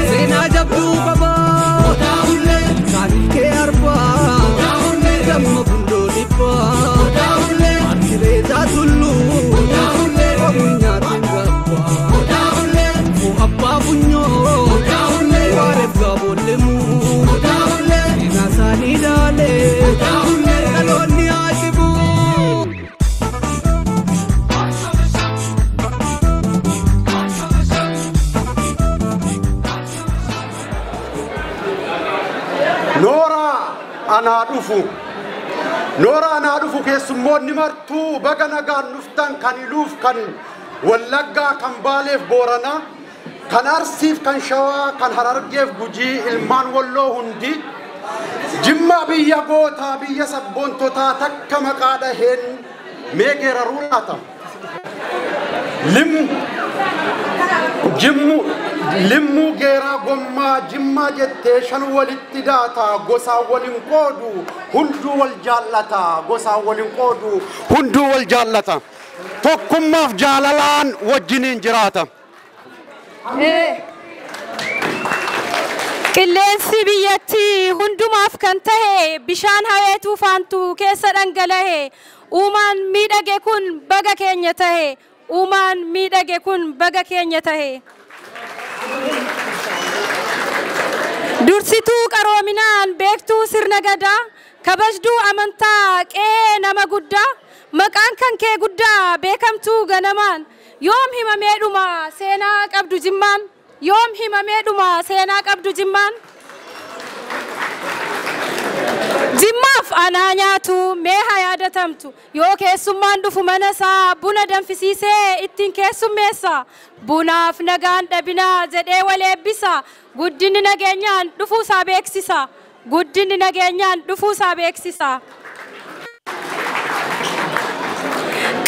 Seenaa jabduu qabaa. Kaanilkee arbaa. Nooraa anaa dhufu. Nooraa anaa dhufu keessummoonni martuu baga nagaan dhuftan kan Iluuf kan Wallaggaa kan Baaleef Booranaa kan Arsiif kan Shawaa kan Harargeef Gujii ilmaan Walloo hundi Jimmaa biyya gootaa biyya sabboontotaa takka maqaa dhaheen mee geeraruu laata? Limmuu geeraa gommaa Jimmaa jettee shan walitti daata gosaan waliin qoodu hunduu wal jaallata gosaan waliin qoodu hunduu wal jaallata tokkummaaf jaalalaan wajjiniin jiraata. Qilleensi biyyattii hundumaaf kan tahe bishaan hawee tuufaantu keessa dhangala'e uumaan miidhage kun baga keenya tahe uumaan miidhage kun baga keenya tahe. Dursituu qaroominaan beektuu sirna gadaa kabajduu amantaa qe'ee nama guddaa maqaan kan kee guddaa beekamtuu ganamaan yoom himamee dhuma seenaa qabdu Jimmaan yoom himamee dhuma seenaa qabdu Jimmaan. Jimmaaf anaa nyaatu mee haa yaadatamtu yoo keessummaan dhufu mana isaa buna danfisiisee ittiin keessummeessa bunaaf nagaan dhabinaa jedhee wal eebbisa guddinni nageenyaan dhufuusaa beeksisa guddinni nageenyaan dhufuusaa beeksisa.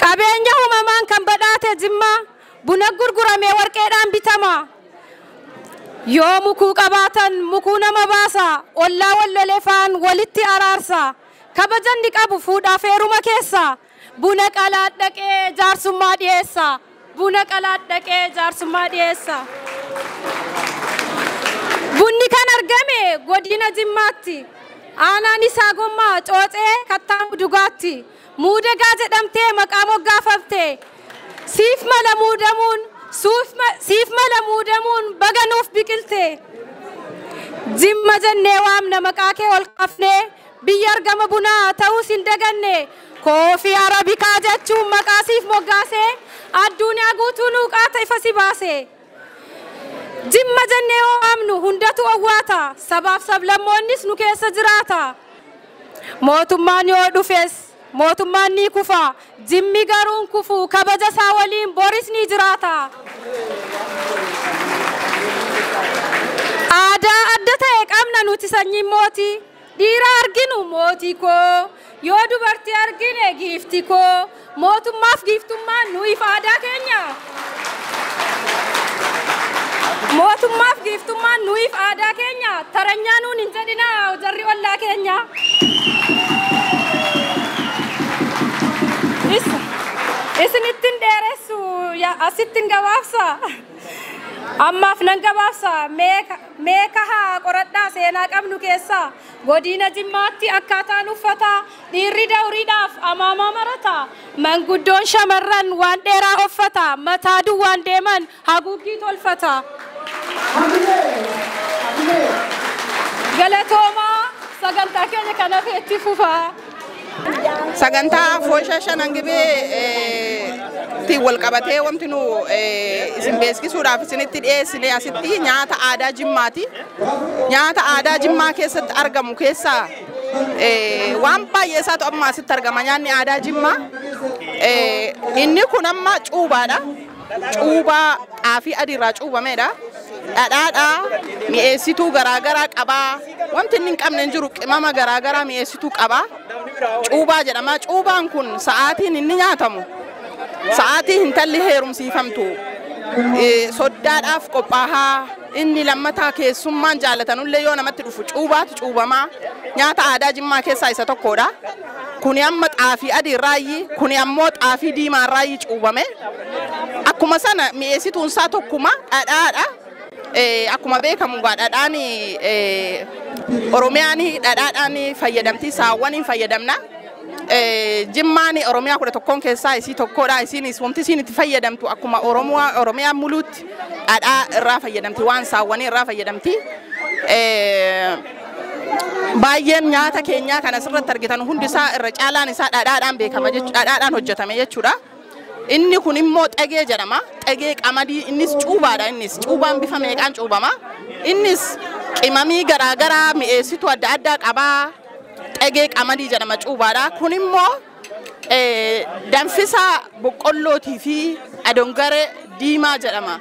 Qabeenya uumamaan kan badhaate Jimmaa buna gurguramee warqeedhaan bitama. Yoo mukuu qabaatan mukuu nama baasa ollaa wal lolee faan walitti araarsa kabajanni qabu fuudhaaf heeruma keessa buna qalaat dhaqee jaarsummaa dhiyeessa buna qalaat dhaqee jaarsummaa dhiyeessa. Bunni kan argame godina Jimmaatti aanaan isaa gommaa coocee kattaa mudugaatti muudagaa jedhamtee maqaa moggaafamte siif mala muudamuun siif mala muudamuun baga nuuf biqilte. Jimma jennee waamna maqaa kee ol kaafnee biyya argama bunaa ta'uus hin daganne koofii arabikaa jechuun maqaa siif moggaasee addunyaa guutuu nuu qaata ifa si baase. Jimma jennee waamnu hundatu owwaata sabaaf sablammoonnis nu keessa jiraata. Mootummaan yoo dhufes mootummaan ni kufa Jimmi garuun kufu kabaja isaa waliin boris ni jiraata. Aadaa adda ta'e qabna nuti sanyiin mootii dhiira arginu mootii koo yoo dubartii argine giifti koo mootummaaf giiftummaan nuyiif aadaa keenya. Mootummaaf giiftummaan nuyiif aadaa keenya taranyaa nuun hin jedhinaa jarri ollaa keenya. Isinittiin dheeressu asittiin gabaabsa. Ammaaf nan gabaabsa mee kahaa qoradhaa seenaa qabnu keessaa godina Jimmaatti akkaataan uffataa dhiirri dawriidhaaf amaamaa marata manguddoon shamarran waan dheeraa uffata mataa duwwaan deeman haguuggii tolfata. Galatoomaa sagantaa keenya kanaaf itti fufaa. Sagantaa foosha shanan gibee tti wal qabatee wanti nu isin beeksisuudhaaf isinitti dhiyeessine asitti nyaata aadaa Jimmaati. Nyaata aadaa Jimmaa keessatti argamu keessaa waan baay'ee isaatu amma asitti argama nyaanni aadaa Jimmaa. Inni kun amma cuubaadha. Cuubaa xaafii adiirraa cuubameedha. Dhadhaadhaa mi'eessituu garaagaraa qabaa. Wanti inni hin qabne hin jiru qimama garaagaraa mi'eessituu qabaa. Cuubaa jedhama. Cuubaan kun sa'aatiin inni nyaatamu sa'aatii intalli heerumsiifamtu soddaadhaaf qophaahaa inni lammataa keessummaan jaalatanullee yoo namatti dhufu cuubaatu cuubamaa nyaata aadaa Jimmaa keessaa isa tokkodha. Kuni amma xaafii adiirraayyi kuni ammoo xaafii diimaarraayyi cuubame. Akkuma sana mi'eessituun isaa tokkuma dhadhaadha. Akkuma beekamu dhadhaan Oromiyaan dhadhaadhaan fayyadamti saawwaniin fayyadamna. Jimmaan Oromiyaa 11 keessaa isii tokkodha. Isiinis wanti isiin itti fayyadamtu akkuma Oromiyaa muluutti dhadhaa irraa fayyadamti waan saawwanii irraa fayyadamti. Baay'een nyaata keenyaa kan asirratti argitan hundi isaa irra caalaan isaa dhadhaadhaan beekama jechuudha. Dhadhaadhaan hojjetame jechuudha. Inni kun immoo xegee jedhama. Xegee qamadii innis cuubaadha innis cuubaan bifa meeqaan cuubama. Innis Qimamii garaagaraa mi'eessituu adda addaa qabaa. Xegee qamadii jedhama cuubaadha. Kun immoo danfisaa boqqollootii fi adongare diimaa jedhama.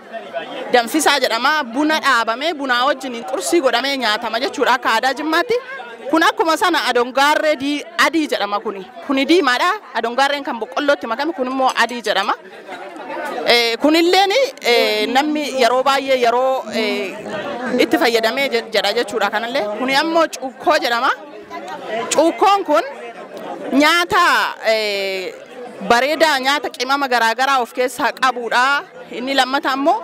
Danfisaa jedhama. Buna dhaabamee bunaa wajjin qursii godhamee nyaatama jechuudha akka aadaa Jimmaatti. Kun akkuma sana adongaarree adii jedhama kuni. Kuni diimaadha. Adongaarreen kan boqqollootti makame kun immoo adii jedhama. Kunilleen namni yeroo baay'ee yeroo itti fayyadamee jedha jechuudha kanallee. Kuni ammoo cuukkoo jedhama. Cuukkoon kun nyaata bareedaa nyaata qimama garaagaraa of keessaa qabudha. Inni lammataa immoo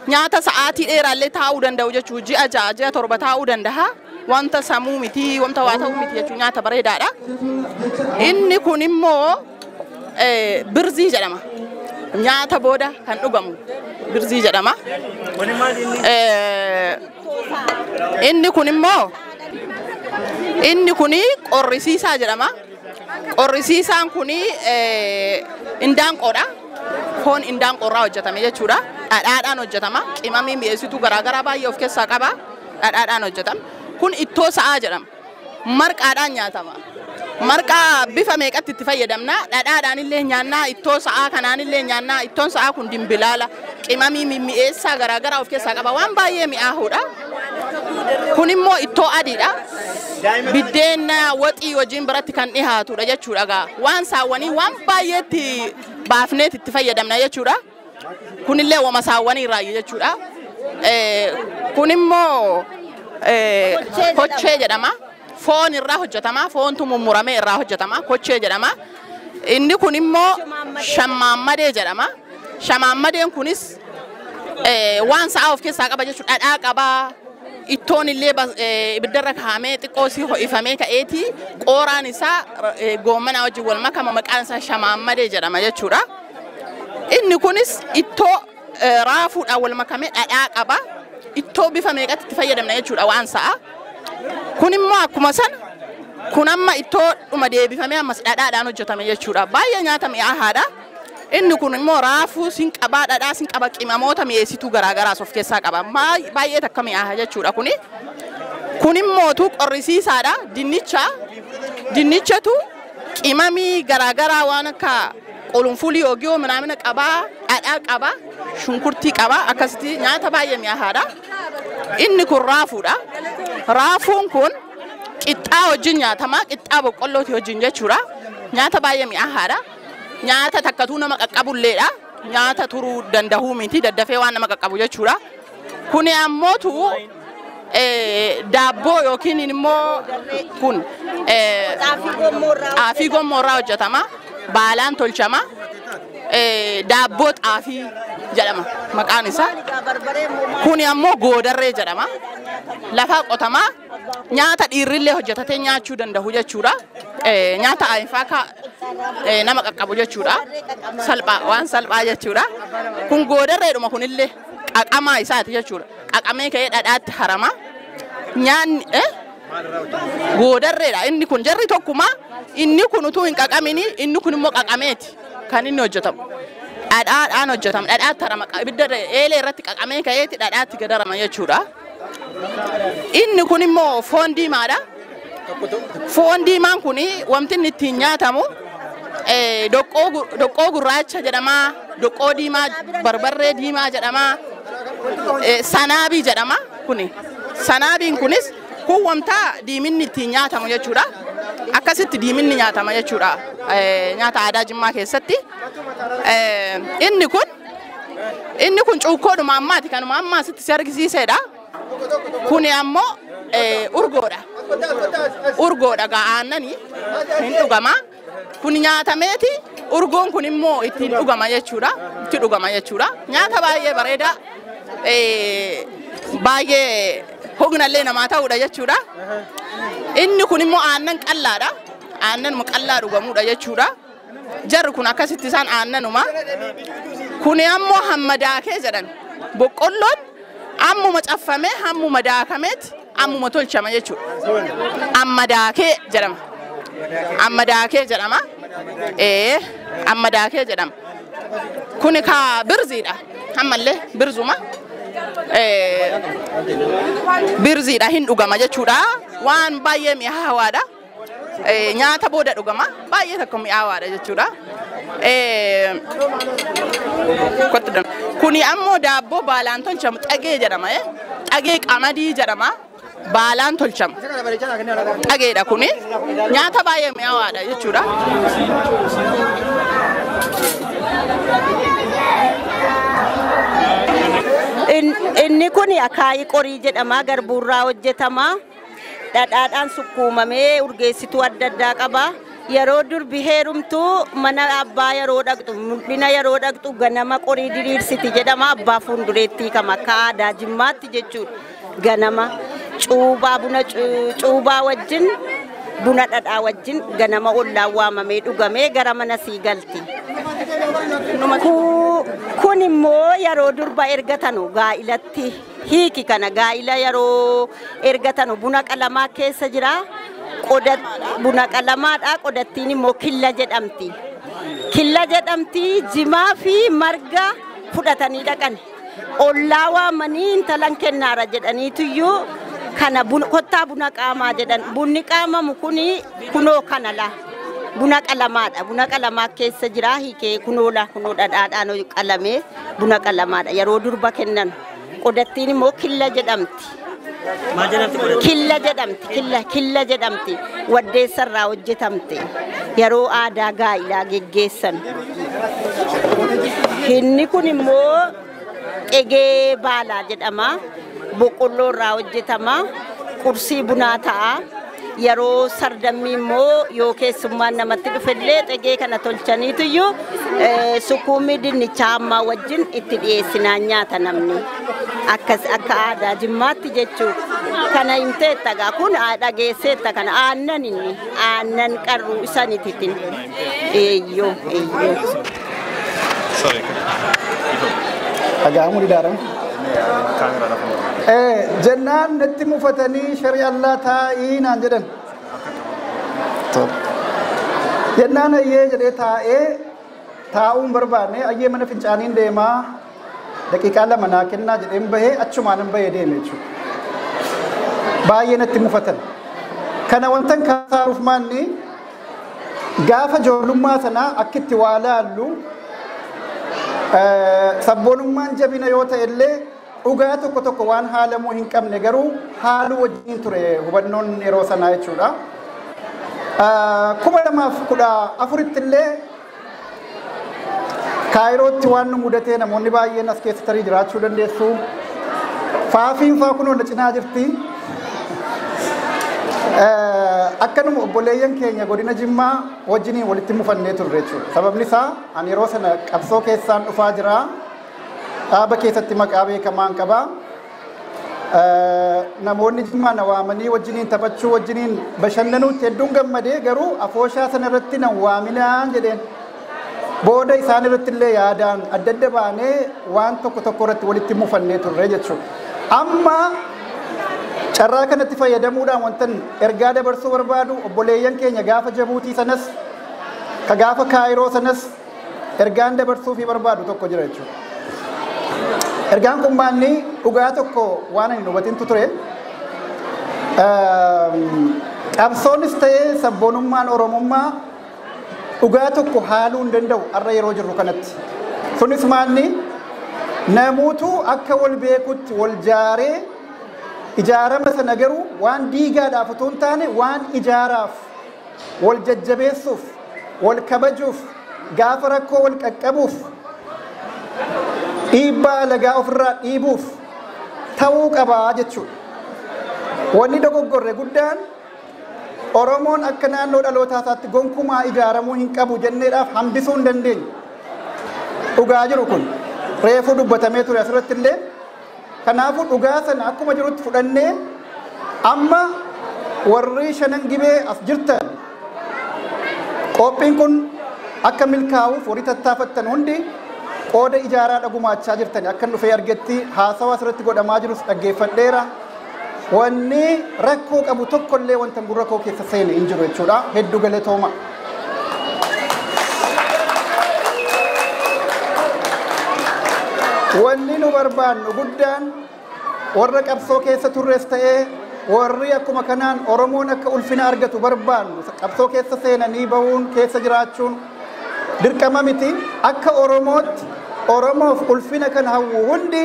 nyaata sa'aatii dheeraallee taa'uu danda'u jechuudha. Ji'a 6 ji'a 7 taa'uu danda'a. Wanta samuu miti wanta waa ta'uu miti jechuudha nyaata bareedaadha. Inni kun immoo birzii jedhama. Nyaata booda kan dhugamu birzii jedhama. Inni kun immoo inni kuni qorrisiisaa jedhama. Qorrisiisaan kuni indaanqoodha. Foon indaanqoorraa hojjetame jechuudha. Dhadhaadhaan hojjetama. Qimamii mi'eessituu garaagaraa baay'ee of keessaa qaba. Dhadhaadhaan hojjetama. Kun ittoo sa'aa jedhama. Marqaadhaan nyaatama. Marqaa bifa meeqatti itti fayyadamna. Dhadhaadhaan illee nyaannaa, ittoo sa'aa kanaan illee nyaannaa. Ittoon sa'aa kun dimbilaala. Qimamii mi'eessaa garaagaraa of keessaa qaba. Waan baay'ee mi'aahuudha. Kun immoo ittoo adiidha. Biddeen waxii wajjin biratti kan dhiyaatudha jechuudha gaa. Waan saawwanii waan baay'eetti baafneet itti fayyadamna jechuudha. Kunillee wama saawwanii irraayi jechuudha. Kun immoo kochee jedhama. Foon irraa hojjetama. Foontu mummuramee irraa hojjetama. Kochee jedhama. Inni kun immoo shammaammadee jedhama. Shammaammadeen kunis waan sa'aa of keessaa qaba jechuudha. Dhadhaa qaba. Ittoon illee ibiddarra kaa'amee xiqqoo si ho'ifamee ka'eeti qooraan isaa goommanaa wajjin wal makama maqaan isaa shamaammadee jedhama jechuudha. Inni kunis ittoo raafuudhaan wal makamee dhadhaa qaba. Ittoo bifa meeqatti itti fayyadamna jechuudha waan sa'a. Kun immoo akkuma sana kun amma ittoo dhuma deebifamee ammas dhadhaadhaan hojjetame jechuudha. Baay'ee nyaata mi'aahaadha. Inni kun immoo raafuu sin qabaa, dhadhaa sin qaba, qimamoota mi'eessituu garaagaraas of keessaa qaba. Baay'ee takka mi'aaha jechuudha kuni. Kun immootu qorrisiisaadha. Dinnicha. Dinnichatu qimamii garaagaraa waan akka qulunfulii ogiyoo minaamina qabaa, dhadhaa qaba, shunkurtii qaba. Akkasitti nyaata baay'ee mi'aahaadha. Inni kun raafuudha. Raafuun kun qixxaa wajjin nyaatama. Qixxaa boqqollootii wajjin jechuudha. Nyaata baay'ee mi'aahaadha. Nyaata takkatuu nama qaqqabulleedha. Nyaata turuu danda'uu miti daddafee waan nama qaqqabu jechuudha. Kuni ammootu daabboo yookiin immoo kun xaafii gommoorraa hojjetama. Baalaan tolchama. Daabboo xaafii jedhama maqaan isaa. Kuni ammoo goodarree jedhama. Lafa qotamaa nyaata dhiirrillee hojjetatee nyaachuu danda'u jechuudha. Nyaata ayifaa nama qaqqabu jechuudha. Salphaa waan salphaa jechuudha. Kun goodarreedhuma kunillee qaqamaa isaati jechuudha. Qaqamee ka'ee dhadhaatti harama. Nyaanni goodarreedha inni kun jarri tokkuma inni kun utuu hin qaqamini inni kun immoo qaqameeti kan inni hojjetamu. Dhadhaadhaan hojjetama. Dhadhaatti harama. Ibidda eelee irratti qaqamee ka'eeti dhadhaatti gadarama jechuudha. Inni kun immoo foon diimaadha. Foon diimaan kun wanti inni ittiin nyaatamu doqqoo gurraacha jedhama, doqqoo diimaa, barbarree diimaa jedhama, sanaabii jedhama kuni. Sanaabiin kunis kun wanta diiminni ittiin nyaatamu jechuudha. Akkasitti diiminni nyaatama jechuudha. Nyaata aadaa Jimmaa keessatti. Inni kun cuukkoodhuma ammaati kanuma ammaa asitti si argisiisedha. Kuni ammoo urgoodha. Urgoodha gaa aannanii hin dhugama. Kun nyaatameeti urgoon kun immoo ittiin dhugama jechuudha. Itti dhugama jechuudha. Nyaata baay'ee bareedaa baay'ee hognallee namaa ta'uudha jechuudha. Inni kun immoo aannan qallaadha. Aannanuma qallaa dhugamuudha jechuudha. Jarri kun akkasitti isaan aannanuma. Kuni ammoo hamma daakee jedhan. Boqqolloon ammuma caffamee ammuma daakameeti ammuma tolchama jechuudha. Amma daakee jedhama. Amma daakee jedhama. Amma daakee jedhama. Kuni ka birziidha. Ammallee birzuma. Birziidha hin dhugama jechuudha. Waan baay'ee mi'aawaadha. Nyaata booda dhugama. Baay'ee tokko mi'aawaadha jechuudha. Kuni ammoo daabboo baalaan tolchamu xagee jedhama. Xagee qamadii jedhama. Baalaan tolchama. Xageedha kuni. Nyaata baay'ee mi'aawaadha jechuudha. Inni kun akaayii qorii jedhama. Garbuurraa hojjetama. Dhadhaadhaan sukkuumamee urgeessituu adda addaa qaba. Yeroo durbi heerumtu mana abbaa yeroo dhaqxu mul'ina yeroo dhaqxu ganama qorii diriirsiti jedhama. Abbaa fuuldureetti kama akka aadaa Jimmaatti jechuudha. Ganama cuubaa buna cuubaa wajjin buna dhadhaa wajjin ganama ollaan waamamee dhugamee gara mana sii galti. Kun immoo yeroo durba ergatanu gaa'ilatti hiiki kana gaa'ila yeroo ergatanu buna qalamaa keessa jira. Buna qalamaadha. Qodattiin immoo killa jedhamti. Killa jedhamti jimaa fi marga fudhatanii dhaqan. Ollaa waamanii intalan kennaara jedhaniituyyuu kana kottaa buna qaamaa jedhan. Bunni qaamamu kuni kunoo kana la. Buna qalamaadha. Buna qalamaa keessa jira hiikee kunoo la kunoo dhadhaadhaan qalamee buna qalamaadha. Yeroo durba kennan. Qodattiin immoo killa jedhamti. Killa jedhamti. Killa jedhamti. Waddeessarraa hojjetamte. Yeroo aadaa gaa'ilaa geggeessan. Inni kun immoo xegee baalaa jedhama. Boqqolloo irraa hojjetama. Qursii bunaa ta'a. Yeroo sardammii immoo yoo keessummaan namatti dhufellee xegee kana tolchaniituyyuu sukkuumii dinnichaa ammaa wajjin itti dhiyeessinaan nyaata namni. Akkas akka aadaa Jimmaatti jechuudha. Kana himteetta gaa kun dhageesseetta kana aannan inni aannan qarruu isaaniitiin. Eeyyoo eeyyoo. Dhaga'amuu didaadhaan. Jennaan natti mufatanii shari'allaa taa'ii naan jedhan. Jennaan ayyee jedhee taa'ee taa'uun barbaanne ayyee mana fincaaniin deemaa daqiiqaa 2 naa kennaa jedheen bahee achumaan bahee deeme jechuudha. Baay'ee natti mufatan. Kana wantan kaasaaruuf maanni gaafa ijoollummaa sanaa akkitti waa laallu sabboonummaan jabina yoo ta'e illee dhugaa tokko tokko waan haalamuu hin qabne garuu haaluu wajjin ture hubannoon yeroo sanaa jechuudha. 2014 illee Kaayirootti waan nu mudatee namoonni baay'een as keessa tarii jiraachuu dandeessu. Faafiin faa kunoo na cinaa jirti. Akkanuma obboleeyyan keenya godina Jimmaa wajjiniin walitti mufannee turre jechuudha. Sababni isaa ani yeroo sana qabsoo keessaan dhufaa jira. Dhaaba keessatti maqaa beekamaan qaba. Namoonni Jimmaa na waamanii wajjiniin taphachuu wajjiniin bashannanuutti hedduun gammadee garuu afooshaa sana irratti na waaminaan jedheen. Booda isaan irratti illee yaadaan adda adda baanee waan tokko tokko irratti walitti mufannee turre jechuudha. Amma carraa kanatti fayyadamuudhaan wantan ergaa dabarsuu barbaadu obboleeyyan keenya gaafa Jabuutii sanas ka gaafa Kaayiroo sanas ergaan dabarsuu fi barbaadu tokko jira jechuudha. Ergaan kun maanni dhugaa tokko waan ani hubatintu ture. Qabsoonis ta'ee sabboonummaan Oromummaa dhugaa tokko haaluu hin danda'u har'a yeroo jirru kanatti. Sunis maanni namoota akka wal beekutti wal jaaree ijaarama sana garuu waan diigaadhaaf otoo hin taane waan ijaaraaf wal jajjabeessuuf wal kabajuuf gaafa rakkoo wal qaqqabuuf dhiibbaa alagaa ofirraa dhiibuuf ta'uu qabaa jechuudha. Wanni dogoggorre guddaan Oromoon akka naannoo dhalootaa isaatti gonkumaa ijaaramuu hin qabu jenneedhaaf hambisuu hin dandeenye. Dhugaa jiru kun reefuu dubbatamee ture asirratti illee. Kanaafuu dhugaa sana akkuma jirutti fudhannee amma warri shanan gibee as jirtan qophiin kun akka milkaa'uuf warri tattaafattan hundi qooda ijaaraa dhagumaachaa jirtan akka dhufee argetti haasawa asirratti godhamaa jirus dhaggeeffadheera. Wanni rakkoo qabu tokkollee wanta gurra koo keessa seene hin jiru jechuudha. Hedduu galatooma. Wanni nu barbaannu guddaan warra qabsoo keessa turres ta'ee warri akkuma kanaan Oromoon akka ulfina argatu barbaannu qabsoo keessa seenanii bahuun keessa jiraachuun dirqama miti. Akka Oromootti Oromoof ulfina kan hawwu hundi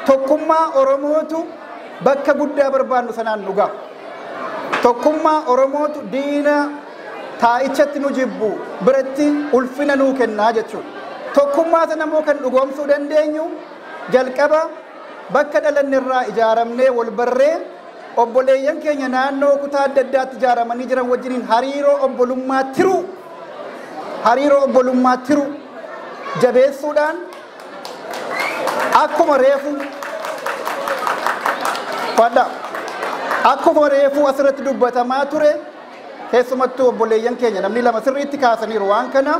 tokkummaa Oromootu bakka guddaa barbaannu sanaan dhuga. Tokkummaa Oromootu diina taa'ichatti nu jibbu biratti ulfina nuu kennaa jechuudha. Tokkummaa sana immoo kan dhugoomsuu dandeenyu jalqaba bakka dhalanne irraa ijaaramnee wal barree obboleeyyan keenya naannoo kutaa adda addaatti ijaaramanii jiran wajjiniin hariiroo obbolummaa tiru jabeessuudhaan akkuma reefu asirratti dubbatamaa ture keessumattuu obboleeyyan keenya namni lama sirriitti kaasaniiru waan kana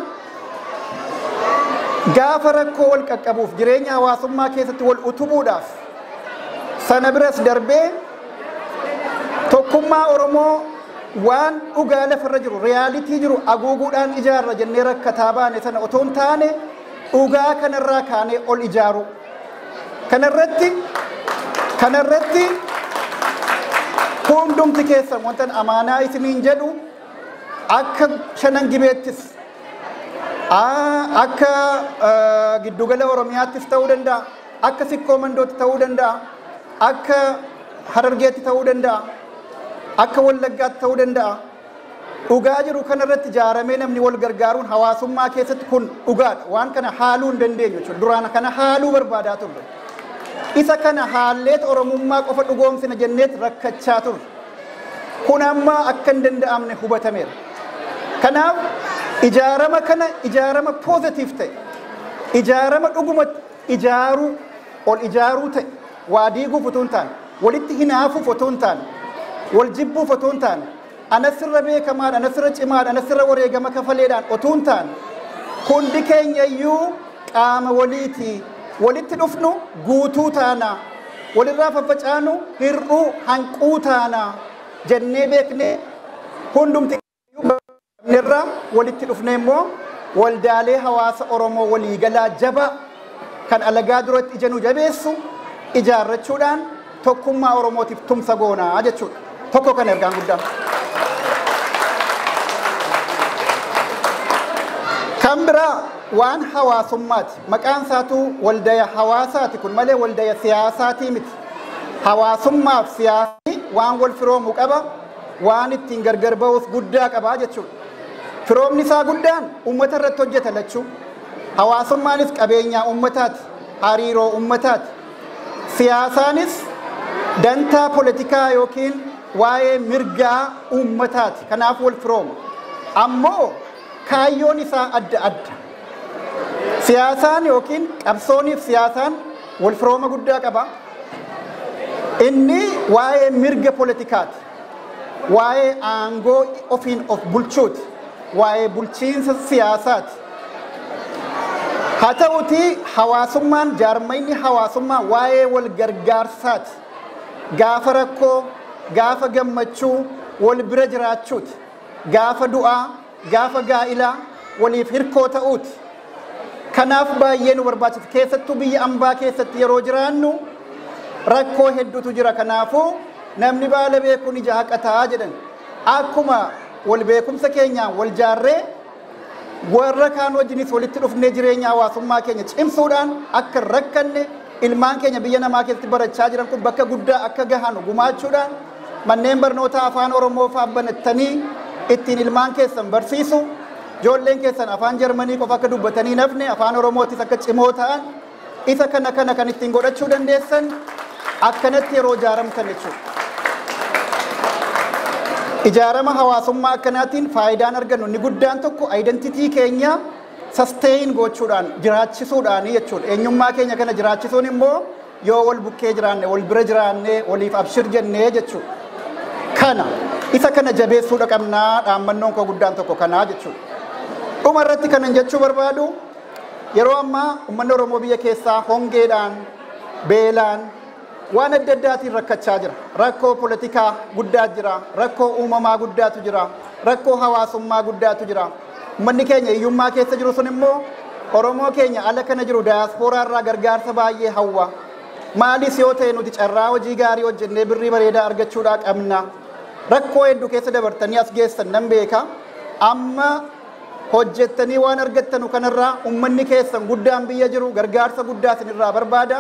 gaafa rakkoo wal qaqqabuuf jireenya hawaasummaa keessatti wal utubuudhaaf sana biras darbee tokkummaa Oromoo waan dhugaa lafarra jiru riyaalitii jiru haguuguudhaan ijaarra jennee rakkataa baane sana otoo hin taane dhugaa kanarraa kaanee ol ijaaru. Kanarratti hundumti keessan wantan amaanaa isiniin jedhu akka shanan gibeettis akka giddugala Oromiyaattis ta'uu danda'a, akka Sikkoo Mandootti ta'uu danda'a, akka Harargeetti ta'uu danda'a, akka Wallaggaatti ta'uu danda'a. Dhugaa jiru kanarratti ijaaramee namni wal gargaaruun hawaasummaa keessatti kun dhugaadha. Waan kana haaluu hin dandeenyu jechuudha. Duraan kana haaluu barbaadaa turre. Isa kana haalleet Oromummaa qofa dhugoomsina jenneet rakkachaa turre. Kun amma akka hin danda'amne hubatameera. Kanaaf ijaarama kana ijaarama poozitiif ta'e, ijaarama dhugumatti ijaaruu ol ijaaruu ta'e, waa diiguuf otoo hin taane, walitti hinaafuuf otoo hin taane, wal jibbuuf otoo hin taane, anasirra beekamaadha, anasirra cimaadha, anasirra wareegama kafaleedhaan otoo hin taane, hundi keenya iyyuu qaama waliiti. Walitti dhufnu guutuu taana, walirraa faffacaanu hir'uu hanquu taana jennee beeknee hundumti irraa walitti dhufnee immoo waldaalee hawaasa Oromoo waliigalaa jabaa kan alagaa duratti ija nu jabeessu ijaarrachuudhaan tokkummaa Oromootiif tumsa goonaa jechuudha. Tokko kan ergaan guddaan. Kan biraa waan hawaasummaati. Maqaan isaatu waldaya hawaasaati kun malee waldaya siyaasaatii miti. Hawaasummaaf siyaasni waan wal firoomuu qaba, waan ittiin gargar ba'uus guddaa qaba jechuudha. Firoomni isaa guddaan uummata irratti hojjeta lachuu. Hawaasummaanis qabeenyaa uummataati, hariiroo uummataati. Siyaasaanis dantaa poolitikaa yookiin waa'ee mirgaa uummataati. Kanaaf wal firooma. Ammoo kaayyoon isaa adda adda. Siyaasaan yookiin qabsooniif siyaasaan wal firooma guddaa qaba. Inni waa'ee mirga poolitikaati. Waa'ee aangoo ofiin of bulchuuti. Waa'ee bulchiinsa siyaasaati. Haa ta'uutii hawaasummaan jaarmayni hawaasummaa waa'ee wal gargaarsaati. Gaafa rakkoo, gaafa gammachuu wal bira jiraachuuti. Gaafa du'aa, gaafa gaa'ilaa waliif hirkoo ta'uuti. Kanaaf baay'ee nu barbaachisa. Keessattuu biyya ambaa keessatti yeroo jiraannu rakkoo hedduutu jira. Kanaafuu namni baala beekuun ija haqataa jedhan. Akkuma wal beekumsa keenyaan wal jaarree warra kaan wajjinis walitti dhufnee jireenya hawaasummaa keenya cimsuudhaan akka rakkanne ilmaan keenya biyya namaa keessatti barachaa jiran kun bakka guddaa akka gahan gumaachuudhaan manneen barnootaa afaan Oromoo fa'aa banattanii ittiin ilmaan keessan barsiisu. Ijoolleen keessan afaan Jarmanii qofa akka dubbatanii nafne afaan Oromootis akka cimoo ta'an isa kana kana kan ittiin godhachuu dandeessan akkanatti yeroo ijaaramtan jechuudha. Ijaarama hawaasummaa akkanaatiin faayidaan argannu inni guddaan tokko aayidentitii keenya sustain gochuudhaan jiraachisuudhaan jechuudha. Eenyummaa keenya kana jiraachisuun immoo yoo wal bukkee jiraanne, wal bira jiraanne, waliif abshir jennee jechuudha. Kana isa kana jabeessuudha qabnaa dhaammannoon koo guddaan tokko kanaa jechuudha. Dhuma irratti kanan jechuu barbaadu yeroo ammaa uummanni Oromoo biyya keessaa hongeedhaan, beelaan, waan adda addaatiin rakkachaa jira. Rakkoo poolitikaa guddaa jira, rakkoo uumamaa guddaatu jira, rakkoo hawaasummaa guddaatu jira. Uummanni keenya hiyyummaa keessa jiru sun immoo Oromoo keenya ala kana jiru daayaspooraa irraa gargaarsa baay'ee hawwa. Maalis yoo ta'e nuti carraa hojii gaarii hojjennee birrii bareedaa argachuudhaa qabna. Rakkoo hedduu keessa dabartanii as geessan nan beeka. Amma hojjettanii waan argattanu kanarraa uummanni keessan guddaan biyya jiru gargaarsa guddaa isinirraa barbaada.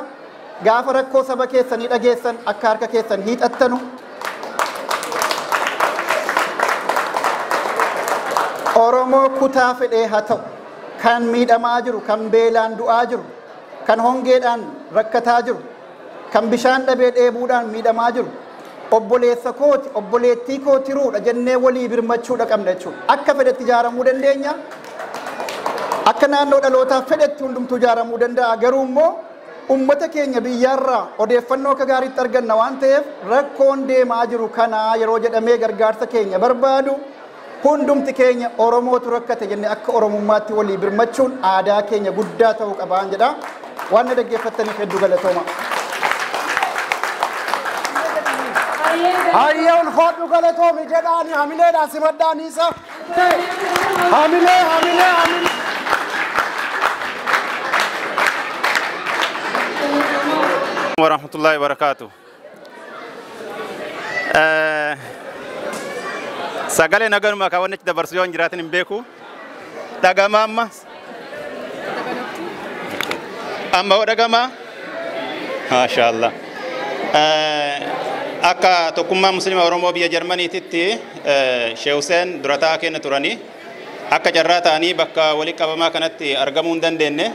Gaafa rakkoo saba keessanii dhageessan akka harka keessan hiixattanu. Oromoo kutaa fedhee haa ta'u kan miidhamaa jiru, kan beelaan du'aa jiru, kan hongeedhaan rakkataa jiru, kan bishaan dhabee dheebuudhaan miidhamaa jiru, obboleessa kooti, obboleettii kootiruudha jennee walii birmachuudha qabna jechuudha. Akka fedhetti ijaaramuu dandeenya. Akka naannoo dhalootaa fedhetti hundumtuu ijaaramuu danda'a. Garuu immoo uummata keenya biyyaarraa odeeffannoo akka gaariitti arganna waan ta'eef rakkoon deemaa jiru kanaa yeroo jedhamee gargaarsa keenya barbaadu hundumti keenya Oromootu rakkate jennee akka Oromummaatti walii birmachuun aadaa keenya guddaa ta'uu qabaan jedha. Waan na dhaggeeffattaniif hedduu galatooma. Hayya ulfaadhu galatoomi jedhaani hamileedhaan simadhaan isa. Hamilee hamilee hamilee. Warahmatullahi wabarakatuh. Sagalee naganuma kaawwanni achi dabarsu yoo hin jiraatin hin beeku. Dhagama amma. Amma hoo dhagama? Maashaallah. Akka tokkummaa Musliima Oromoo biyya Jarmaniititti Sheekh Hussein durataa kenna turanii akka carraa ta'anii bakka walitti qabamaa kanatti argamuu hin dandeenye.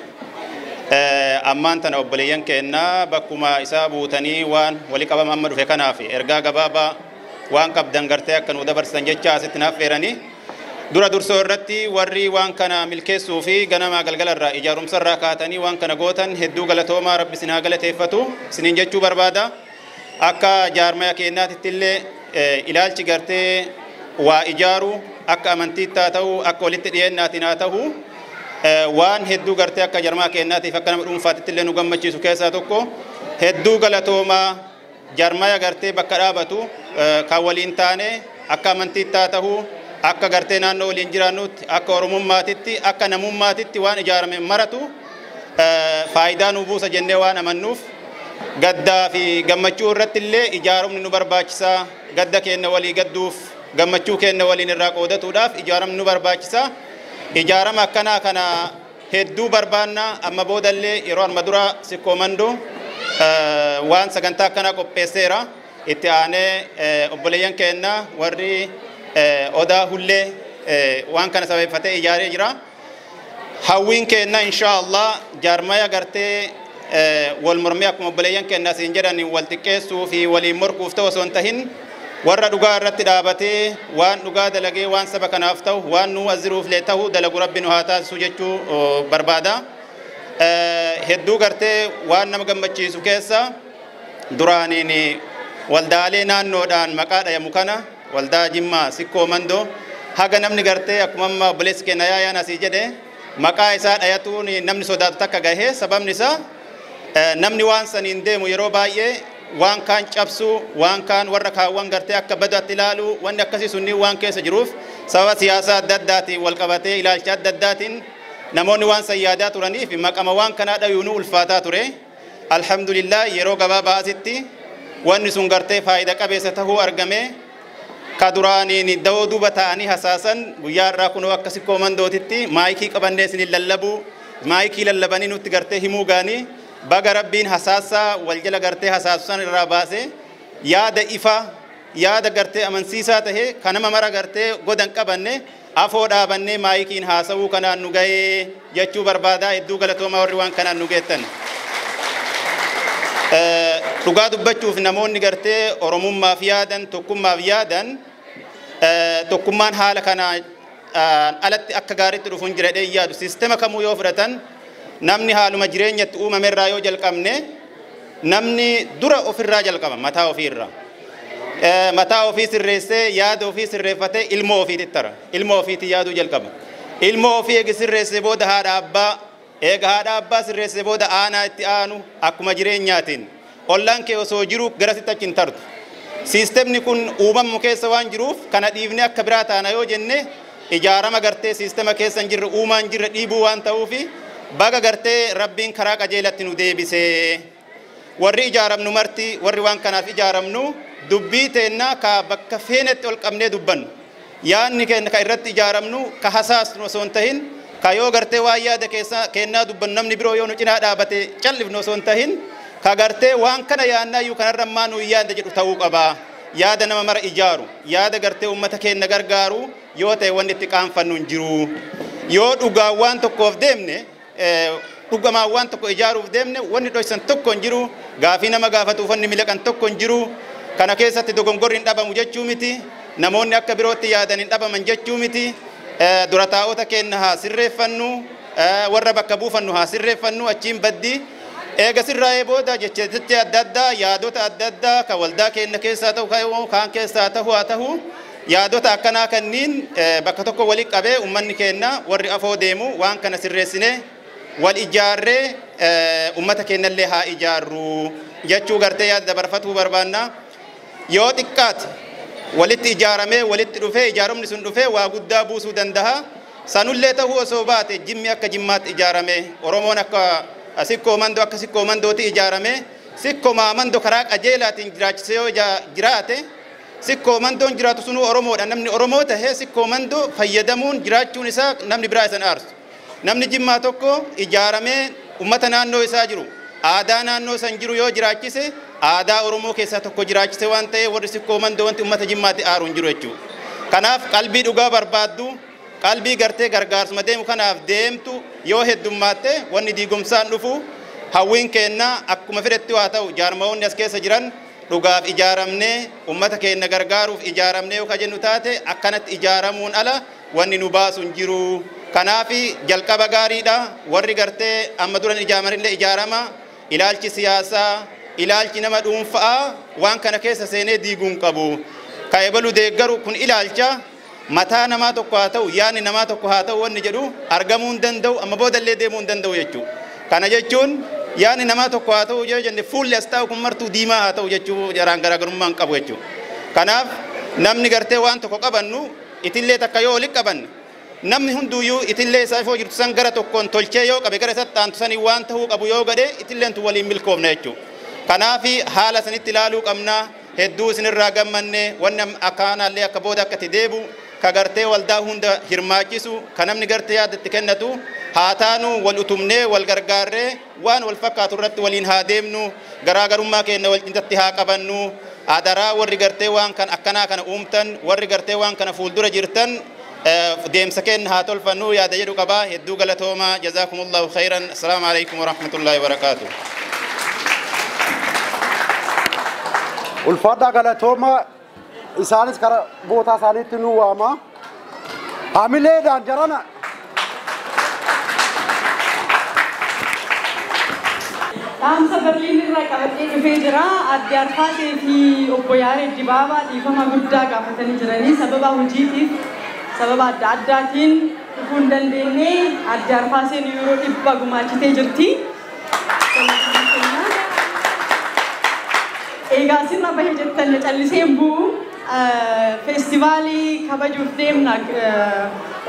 Ammaan tana obboleeyyan kennaa bakkuma isaa buutanii waan walitti qabama amma dhufe kanaaf ergaa gabaabaa waan qabdan gartee akka nu dabarsan jecha asitti naaf feeranii dura dursoo irratti warri waan kana milkeessuu fi ganamaa galgala irraa ijaarumsa irraa kaatanii waan kana gootan hedduu galatoomaa rabbi isin haa galateeffatu isiniin jechuu barbaada. Akka jaarmaya keenyaatitti illee ilaalchi gartee waa ijaaru akka amantiitti haa ta'u akka walitti dhiyeennaatiin haa ta'u waan hedduu gartee akka jaarmaya keenyaatiif akka nama dhuunfaatitti illee nu gammachiisu keessaa tokko hedduu galatoomaa jaarmaya gartee bakka dhaabatu kan waliin taane akka amantiitti haa ta'u akka gartee naannoo waliin jiraannutti akka oromummaatitti akka namummaatitti waan ijaarame maratu faayidaa nu buusa jennee waan amannuuf gaddaa fi gammachuu irratti illee ijaaramni nu barbaachisa. Gadda keenya walii gadduuf gammachuu keenya waliin irraa qoodatuudhaaf ijaaramni nu barbaachisa. Ijaarama akkanaa kana hedduu barbaanna. Amma boodallee yeroo amma dura Sikkoo Mandoo waan sagantaa akkanaa qopheesseera. Itti aanee obboleeyyan keenya warri Odaa Hullee waan kana sababeeffatee ijaaree jira. Hawwiin keenya inshaallah jaarmaya gartee wal mormee akkuma obboleeyyan keenya asiin jedhan wal xiqqeessuu fi waliin morkuuf ta'u osoo hin tahin warra dhugaa irratti dhaabatee waan dhugaa dalagee waan saba kanaaf ta'u waan nu azziruuf lee ta'u dalagu rabbi nu haa taasisu jechuu barbaada. Hedduu gartee waan nama gammachiisu keessa duraaniin waldaalee naannoodhaan maqaa dhayamu kana waldaa Jimmaa Sikkoo Mandoo haga namni gartee akkuma amma obboleessi keenya yaayaan asii jedhe maqaa isaa dhayatuun namni sodaatu takka gahee sababni isaa namni waan saniin deemu yeroo baay'ee waan kaan cabsu waan kaan warra kaawwan gartee akka badaatti ilaalu wanni akkasii sunni waan keessa jiruuf sababa siyaasaa adda addaatiin wal qabatee ilaalcha adda addaatiin namoonni waan san yaadaa turaniif maqama waan kanaa dhayuun ulfaataa ture. Alhamdulillah yeroo gabaabaa asitti wanni sun gartee faayidaa qabeessa tahuu argame. Ka duraaniin dawoo duuba ta'anii hasaasan guyyaa irraa kunoo akka Sikkoo Mandootitti maayikii qabannee isiniin lallabuu maayikii lallabanii nutti gartee himuu gaanii baga rabbiin hasaasaa wal jala gartee hasaasusan irraa baase yaada ifa yaada gartee amansiisaa tahe kanama mara gartee godan qabanne afoo dhaabannee maayikiin haasawuu kanaan nu gahee jechuu barbaadaa. Hedduu galatoomaa warri waan kanaan nu geettan. Dhugaa dubbachuuf namoonni gartee Oromummaaf yaadan tokkummaaf yaadan tokkummaan haala kanaan alatti akka gaariitti dhufuun jira jedhee yaadu. Siistema kamuu yoo fudhatan namni haaluma jireenyatti uumamerraa yoo jalqabne namni dura ofirraa jalqaba mataa ofiirraa. Mataa ofii sirreessee yaada ofii sirreeffatee ilmoo ofiitti tara. Ilmoo ofiitti yaaduu jalqaba. Ilmoo ofii eegi sirreessee booda haadha abbaa eega haadha abbaa sirreessee booda aanaa itti aanu akkuma jireenyaatiin. Ollaan kee osoo jiru garasitti achi hin tartu. Siistemni kun uumamu keessa waan jiruuf kana dhiifnee akka biraa taana yoo jenne ijaarama gartee siistema keessa hin jirre uumaan jirre dhiibuu waan ta'uufi baga gartee rabbiin karaa qajeelatti nu deebisee. Warri ijaaramnu marti warri waan kanaaf ijaaramnu dubbii teennaa ka bakka feenetti ol qabnee dubbannu. Yaanni keenya ka irratti ijaaramnu ka hasaasnu osoo hin tahin, ka yoo gartee waan yaada kennaa dubbannu namni biroo yoo nu cinaa dhaabate callifnu osoo hin tahin, ka gartee waan kana yaannaayyuu kanarra ammaa nu yaada jedhu ta'uu qaba. Yaada nama mara ijaaru, yaada gartee uummata keenya gargaaru yoo ta'e wanni itti qaanfannu hin jiru. Yoo dhugaa waan tokkoof deemne, dhugamaan waan tokko ijaaruuf deemne, wanni dhoysan tokko hin jiru. Gaafii nama gaafatuuf wanni miliqan tokko hin jiru. Kana keessatti dogongorri hin dhabamu jechuu miti. Namoonni akka birootti yaadan hin dhabaman jechuu miti. Dura taa'ota keenya haa sirreeffannu, warra bakka buufannu haa sirreeffannu, achiin baddi. Eega sirraa'ee booda jecha adda addaa, yaadota adda addaa kan waldaa keenya keessaa ta'u kaan keessaa ta'u haa ta'u, yaadota akkanaa kanniin bakka tokko walitti qabee uummanni keenya warri afoo deemu waan kana sirreessine wal ijaarree uummata keenyallee haa ijaarru jechuu gartee yaada dabarfatuu barbaanna. Yoo xiqqaate walitti ijaaramee walitti dhufee ijaaromni sun dhufee waa guddaa buusuu danda'a. Sanullee ta'uu osoo baate Jimmi akka Jimmaatti ijaarame, Oromoon akka Sikkoo Mandoo akka Sikkoo Mandooti ijaarame, Sikkoo Mandoo karaa qajeelaatiin jiraachisee yoo jiraate, Sikkoo Mandoon jiraatu sunuu Oromoodha. Namni Oromoo tahee Sikkoo Mandoo fayyadamuun jiraachuun isaa namni biraa isan aarsu. Namni Jimmaa tokko ijaaramee uummata naannoo isaa jiru, aadaa naannoo san jiru yoo jiraachise, aadaa Oromoo keessaa tokko jiraachise waan ta'eef warri Sikkoo Mandoo wanti uummata Jimmaatti aaru hin jiru jechuudha. Kanaaf qalbii dhugaa barbaaddu, qalbii gartee gargaarsuma deemu kanaaf deemtu yoo heddummaatte wanni diigumsaan dhufu. Hawwiin keenna akkuma fedhetti waa ta'u, jaarmawoonni as keessa jiran dhugaaf ijaaramnee uummata keenya gargaaruuf ijaaramnee yoo jennu taate akkanatti ijaaramuun ala wanni nu baasu hin jiru. Kanaaf jalqaba gaariidha. Warri gartee amma duran ijaaramanillee ijaarama. Ilaalchi siyaasaa, ilaalchi nama dhuunfaa waan kana keessa seenee diiguu hin qabu. Ka ebalu deeggaru kun ilaalcha mataa namaa tokko haa ta'u, yaadni namaa tokko haa ta'u wanni jedhu argamuu hin danda'u, amma boodallee deemuu hin danda'u jechuudha. Kana jechuun yaadni namaa tokko haa ta'u yoo jenne fuulli as taa'u kun martuu diimaa haa ta'u jechuu jaraan garaagarummaa hin qabu jechuudha. Kanaaf namni gartee waan tokko qabannu itillee takka yoo walitti qabanne, namni hunduyyuu itillee isaa ifoo jirtu san gara tokkoon tolchee yoo qabe gara isatti aantu sanii waan ta'uu qabu yoo godhe itilleen tun waliin milkoofna jechuudha. Kanaaf haala sanitti ilaaluu qabna. Hedduu isinirraa gammanne, wanni akkaanaallee akka booda akka itti deebu ka gartee waldaa hunda hirmaachisu, ka namni gartee yaada itti kennatu haa taanu, wal utumnee wal gargaarree waan wal fakkaatu irratti waliin haa deemnu, garaagarummaa keenya wal cintatti haa qabannu. Adaraa warri gartee waan kan akkanaa kana uumtan, warri gartee waan kana fuuldura jirtan, deemsa keenya haa tolfannu yaada jedhu qabaa. Hedduu galatoomaa. Jazaakumullahu khayran. Assalaamu alaikum warahmatullaahi wabarakaatuh. Ulfaadhaa, galatooma. Isaanis karaa bootaa isaaniitti nu waama. Hamileedhaan jarana. Dhaamsa Berliin irraa qabadhee dhufee jira. Adde Arfaatee fi obbo Yaaree Dibaabaa dhiifama guddaa gaafatanii jiranii sababa hojiitiif sababa adda addaatiin dhufuu hin dandeenye. Adde Arfaaseen yeroo 100 gumaachitee jirti. Egaa sirra bahee jettan callisee hin bu'u. Feestivaalii kabajuuf deemna.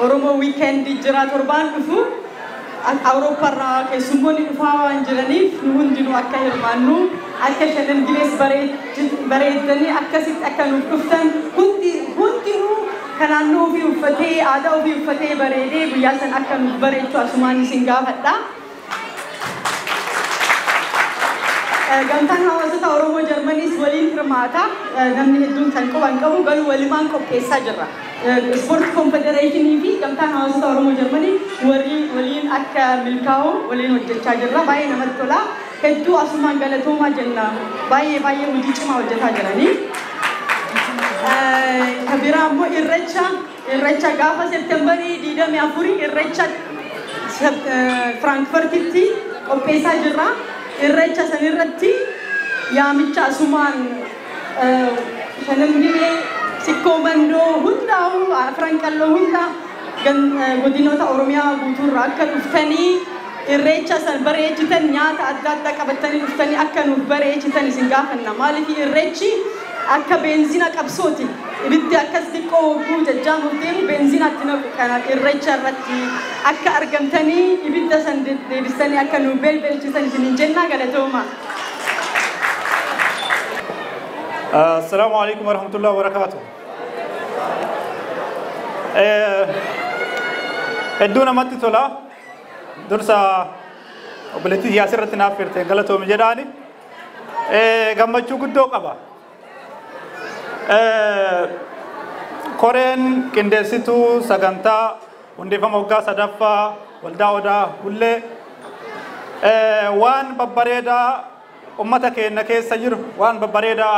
Oromoo Weekend jira torbaan dhufu. Awurooppaarraa keessummoonni dhufaa waan jiraniif nu hundinuu akka hirmaannu, akka Shanan Gibees bareeddanii akkasitti akka nuuf dhuftan, hundinuu kan naannoo ofii uffatee, aadaa ofii uffatee bareedee guyyaa san akka nuuf bareechu asumaan isin gaafadha. Gamtaan hawaasota Oromoo Jarmaniis waliin hirmaata. Namni hedduun kan qaban qabu garuu walumaan qopheessaa jirra. Ispoortii Konfedereeshinii fi gamtaan hawaasota Oromoo Jarmanii waliin akka milkaa'u waliin hojjechaa jirra. Baay'ee namatti tola. Hedduu asumaan galatoomaa jenna. Baay'ee baay'ee hojii cimaa hojjetaa jiranii. Kan biraa immoo irreecha gaafa Seeptembarii 24 irreecha Firaankifartitti qopheessaa jirra. Irreecha sanirratti yaamicha asumaan Shanan Gibee, Sikkoo Mandoo hundaa'u, Afran Qalloo hunda godinoota Oromiyaa guutuurraa akka dhuftanii irreecha san bareechitan, nyaata adda addaa qabatanii dhuftanii akka nuuf bareechitan isin gaafanna. Maaliif irreechi akka beenzina qabsooti. Ibiddi akkas xiqqoo hogguu jajjaamuuf deemu beenzina itti naqu. Kanaaf irreecha irratti akka argamtanii ibidda san deebistanii akka nuuf belbelchisan isiniin jenna, galatooma. Assalaamu alaikum warahmatullahi wabarakatuh. Hedduu namatti tola. Dursa obboleettii asirratti naaf firte galatoomi jedhaani. Gammachuu guddoo qaba. Koreen qindeessituu sagantaa hundeeffama waggaa sadaffaa waldaa Odaa Hullee waan babbareedaa ummata keenya keessa jiru, waan babbareedaa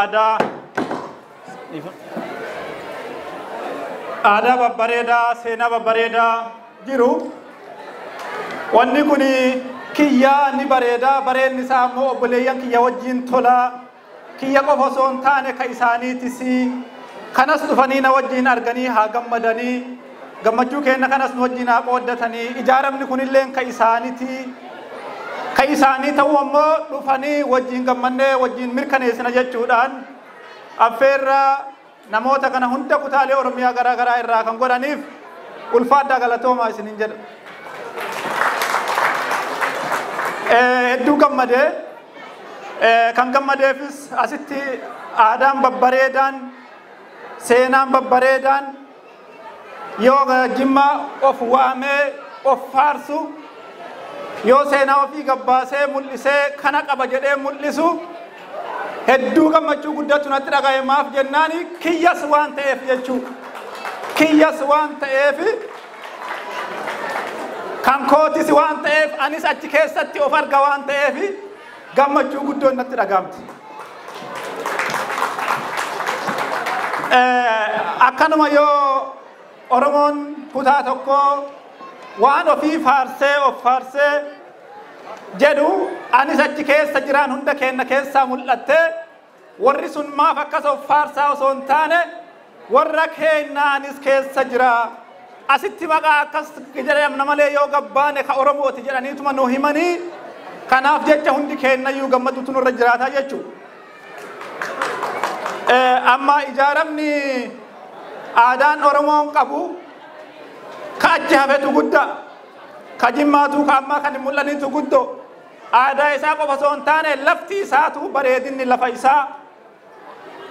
aadaa babbareedaa, seenaa babbareedaa jiru. Wanni kun kiyyaa ni bareedaa, bareenni isaa immoo obboleeyyan kiyya wajjin tolaa, kiyya qofa osoo hin taane ka isaaniitis, kanas dhufanii na wajjin arganii haa gammadanii, gammachuu keenya kanas nu wajjin haa qooddatanii, ijaaramni kunillee ka isaaniiti. Ka isaanii ta'uu ammoo dhufanii wajjin gammannee wajjin mirkaneessina jechuudhaan affeerraa namoota kana hunda kutaalee Oromiyaa garaa garaa irraa kan godhaniif ulfaadhaa, galatoomaa isiniin jedha. Hedduu gammadee, kan gammadeefis asitti aadaan babbareedaan, seenaan babbareedaan, yoo Jimma of waamee of faarsu, yoo seenaa ofii gabbaasee mul'isee kana qaba jedhee mul'isu, hedduu gammachuu guddatu natti dhaga'e. Maaf jennaani, kiyyas waan ta'eef jechuu, kiyyas waan ta'eef, kan kootis waan ta'eef, anis achi keessatti of arga waan ta'eef, gammachuu guddoon natti dhaga'amti. Akkanuma yoo Oromoon kutaa tokko waan ofii faarsee of faarsee jedhu, anis achi keessa jiraan hunda keenya keessaa mul'attee, warri sun maaf akkas of faarsaa osoo hin taane, warra keenya anis keessa jira. Asitti maqaa akkas jedhamna malee yoo gabbaane ka Oromooti jedhaniituma nu himanii, kanaaf jecha hundi keenyayyuu gammaduutu nurra jiraataa jechuudha. Amma ijaaramni aadaan Oromoon qabu ka achi hafetu guddaa, ka Jimmaatu, ka ammaa kan hin mul'anitu guddoo. Aadaa isaa qofa osoo hin taane, lafti isaatu, bareedinni lafa isaa,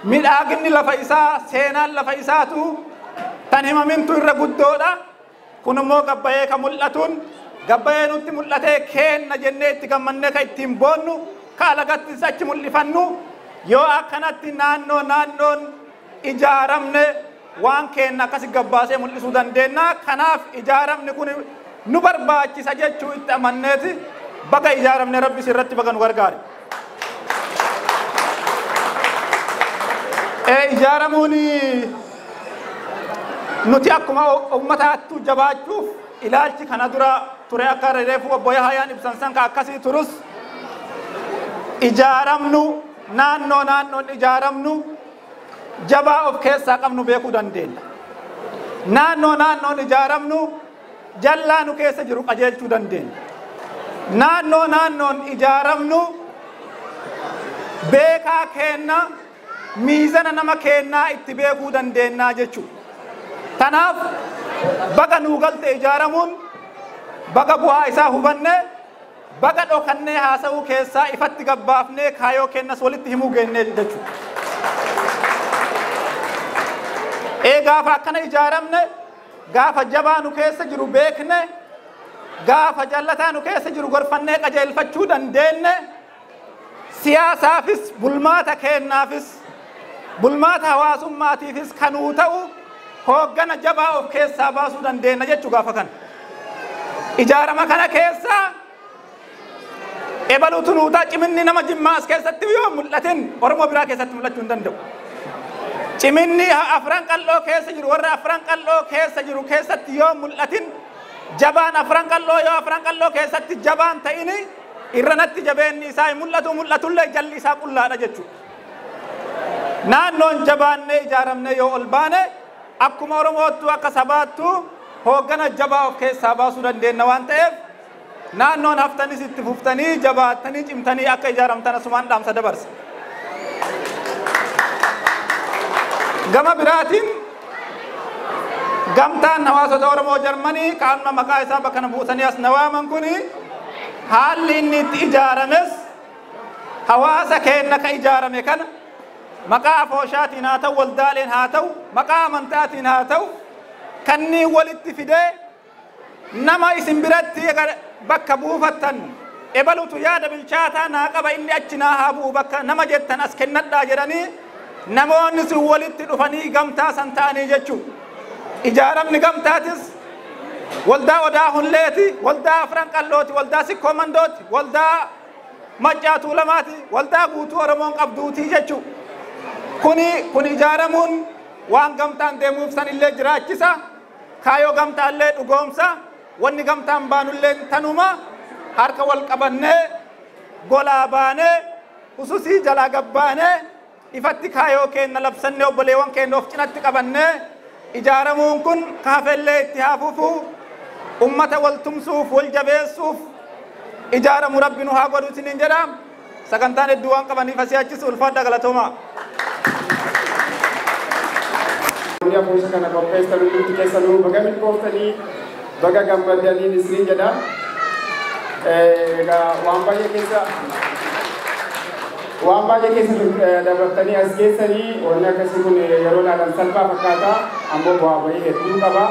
midhaaginni lafa isaa, seenaan lafa isaatu tan himamintu irra guddoodha. Kun immoo gabbayee ka mul'atuun, gabbayee nutti mul'atee keenna jennee itti gammannee ka ittiin boonnu, ka alagattis achi mul'ifannu, yoo akkanatti naannoo naannoon ijaaramne waan keenna akkas gabbaasee mul'isuu dandeenya. Kanaaf ijaaramni kun nu barbaachisa jechuu itti amanneeti baga ijaaramne. Rabbi irratti baga nu gargaare. Ijaaramuun nuti akkuma ummataattu jabaachuuf, ilaalchi kana dura ture akka reefu obbo Yahayaan ibsan san ka akkasii turus, ijaaramnu naannoo naannoon ijaaramnu jabaa of keessaa qabnu beekuu dandeenya. Naannoo naannoon ijaaramnu jallaa nu keessa jiru qajeelchuu dandeenya. Naannoo naannoon ijaaramnu beekaa keenna, miizana nama keennaa itti beekuu dandeenya jechuudha. Tanaaf baga nuu galte ijaaramuun, baga bu'aa isaa hubanne, baga dhokannee haasa'uu keessaa ifatti gabbaafnee kaayoo kennas walitti himuu geennee jechuudha. Ee, gaafa akkana ijaaramne, gaafa jabaa nu keessa jiru beekne, gaafa jallataa nu keessa jiru gorfannee qajeelfachuu dandeenye, siyaasaafis, bulmaata keennaafis, bulmaata hawaasummaatiifis kanuu ta'u hooggana jabaa of keessaa baasuu dandeenya jechuu gaafa kana. Ijaarama kana keessaa ebaluutu nuutaa, ciminni nama Jimmaa as keessatti yoo mul'atin Oromoo biraa keessatti mul'achuu hin danda'u. Ciminni Afran Qal'oo keessa jiru warra Afran Qal'oo keessa jiru keessatti yoo mul'atin, jabaan Afran Qal'oo yoo Afran Qal'oo keessatti jabaan ta'ini irranatti jabeenni isaa hin mul'atu, mul'atullee jalli isaa qullaadha jechuudha. Naannoon jabaannee ijaaramnee yoo ol baane, akkuma Oromoottu akka sabaattu hooggana jabaa of keessaa baasuu dandeenya waan ta'eef, naannoon haftanis itti fuftanii jabaattanii cimtanii akka ijaaramtan asumaan dhaamsa dabarsa. Gama biraatiin gamtaan hawaasota Oromoo Jarmanii qaama maqaa isaa bakka na buusanii as na waaman kuni, haalli inni itti ijaarames hawaasa keenya ka ijaarame kana Maqaa afooshaatiin haa ta'u, waldaaleen haa ta'u, maqaa amantaatiin haa ta'u, kanneen walitti fidee nama isin biratti bakka buufattan ebalutu yaada bilchaataa naa qaba inni achi naa haa bu'u bakka nama jettan as kennadhaa jedhanii namoonni sun walitti dhufanii gamtaa san ta'anii jechuudha. Ijaaramni gamtaatis waldaa Odaa Hulleeti, waldaa Afran Qallooti, waldaa Sikkoo Mandooti, waldaa Maccaa Tuulamaati, waldaa guutuu Oromoon qabduutii jechuudha. Kuni ijaaramuun waan gamtaan deemuuf san illee jiraachisa. Kaayoo gamtaallee dhugoomsa. Wanni gamtaan baanullee tanuma harka wal qabannee golaa baanee hususii jalaa gabbaanee ifatti kaayoo keenna labsannee obboleewwan keenya of cinatti qabannee ijaaramuun kun kaafellee itti haafuufu ummata wal tumsuuf wal jabeessuuf ijaaramu rabbi nu haa godhu isiniin jedha. Sagantaan hedduu waan qabaniif asii achis ulfaadha galatoomaa. Afoosha kana qopheessan hundi keessanuu baga milkooftanii baga gammadaniin isiniin jedha. Egaa waan baay'ee keessa dabartanii as geessanii wanni akkasii kun yeroo ilaalan salphaa fakkaata ammoo bu'aa bahii hedduu qaba.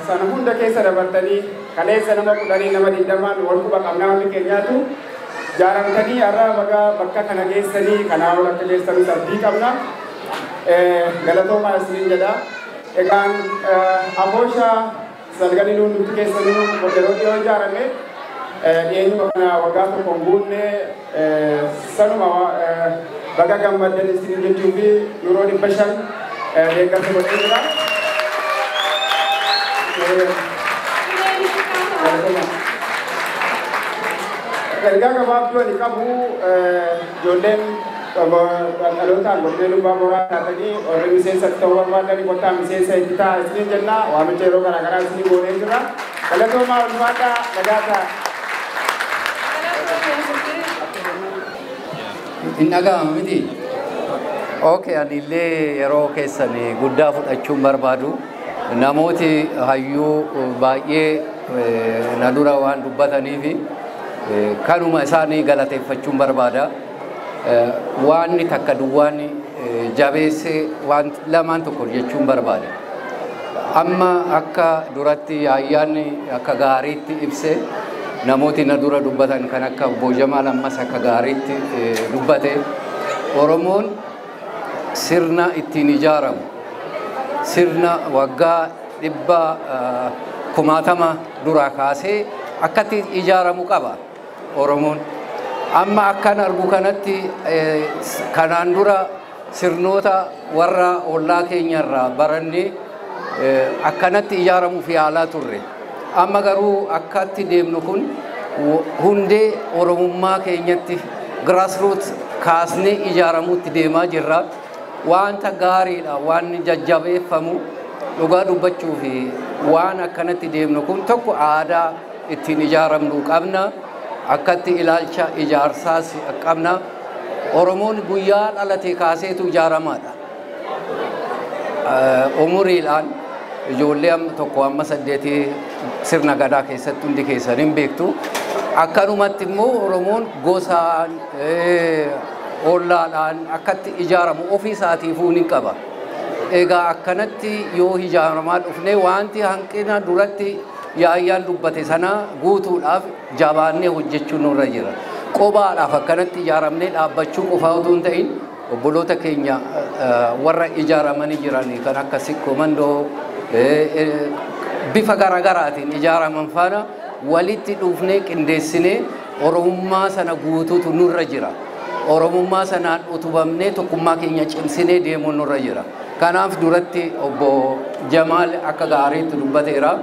Sana hunda keessa dabartanii kaleessa nama 10 nama 20 wal quba qabnaa hundi keenyaatu jaaramtanii har'a baga bakka kana geessanii kanaa ol akka geessanus abdii qabna. Galatoomaa isiniin jedha. Egaan afoosha salganii nuti keessanuu yeroo dhiyoo ijaarame dhiyeenyuma kana waggaa tokko hin guunne sanuma baga gammaddan isiniin jechuu fi yeroo 500 deeggarsa godhee jira. Ergaa gabaabduu ani qabu ijoolleen dhalootaan godinee Lubbaa Booraa taatanii warri miseensa ta'uu barbaadanii kottaa miseensa itti ta'a isiniin jenna. Waamicha yeroo garaagaraa isinii goonee jira. Galatoomaa ulfaadhaa nagaa ta'a. Hin dhaga'amu miti? Okay, ani illee yeroo keessan guddaa fudhachuun barbaadu. Namooti hayyuu baay'ee na dura waan dubbataniif kanuma isaanii galateeffachuun barbaada. Waanni takka duwwaan jabeessee waan lamaan tokko jechuun barbaada. Amma akka duratti ayyaanni akka gaariitti ibse namooti na dura dubbatan kan akka Obbo Jamaal ammas akka gaariitti dubbate Oromoon sirna ittiin ijaaramu sirna waggaa 100,000 duraa kaasee akkatti ijaaramu qaba Oromoon. Amma akkan argu kanatti kanaan dura sirnoota warra ollaa keenyarraa barannee akkanatti ijaaramuuf yaalaa turre. Amma garuu akkatti deemnu kun hundee Oromummaa keenyatti grassroots kaasnee ijaaramuutti deemaa jirra. Wanta gaariidha waan jajjabeeffamu dhugaa dubbachuu fi waan akkanatti deemnu kun tokko aadaa ittiin ijaaramnu qabna. Akkatti ilaalcha ijaarsaas qabna. Oromoon guyyaa dhalate kaaseetu ijaaramaadha. Umuriidhaan ijoollee tokko amma 8 sirna gadaa keessatti hundi keessan hin beektu. Akkanumatti immoo Oromoon gosaan ollaadhaan akkatti ijaaramu ofii isaatiifuu ni qaba. Egaa akkanatti yoo ijaaramaa dhufne wanti hanqina duratti yaayyaan dubbate sana guutuudhaaf jabaannee hojjechuun nurra jira. Qobaadhaaf akkanatti ijaaramnee dhaabbachuu qofaa otoo hin ta'in obboloota keenya warra ijaaramanii jiran kan akka Sikkoo Mandoo bifa garaagaraatiin ijaaraman faana walitti dhufnee qindeessinee Oromummaa sana guutuutu nurra jira. Oromummaa sanaan utubamnee tokkummaa keenya cimsinee deemuun nurra jira. Kanaaf duratti obbo Jamaal akka gaariitti dubbateera.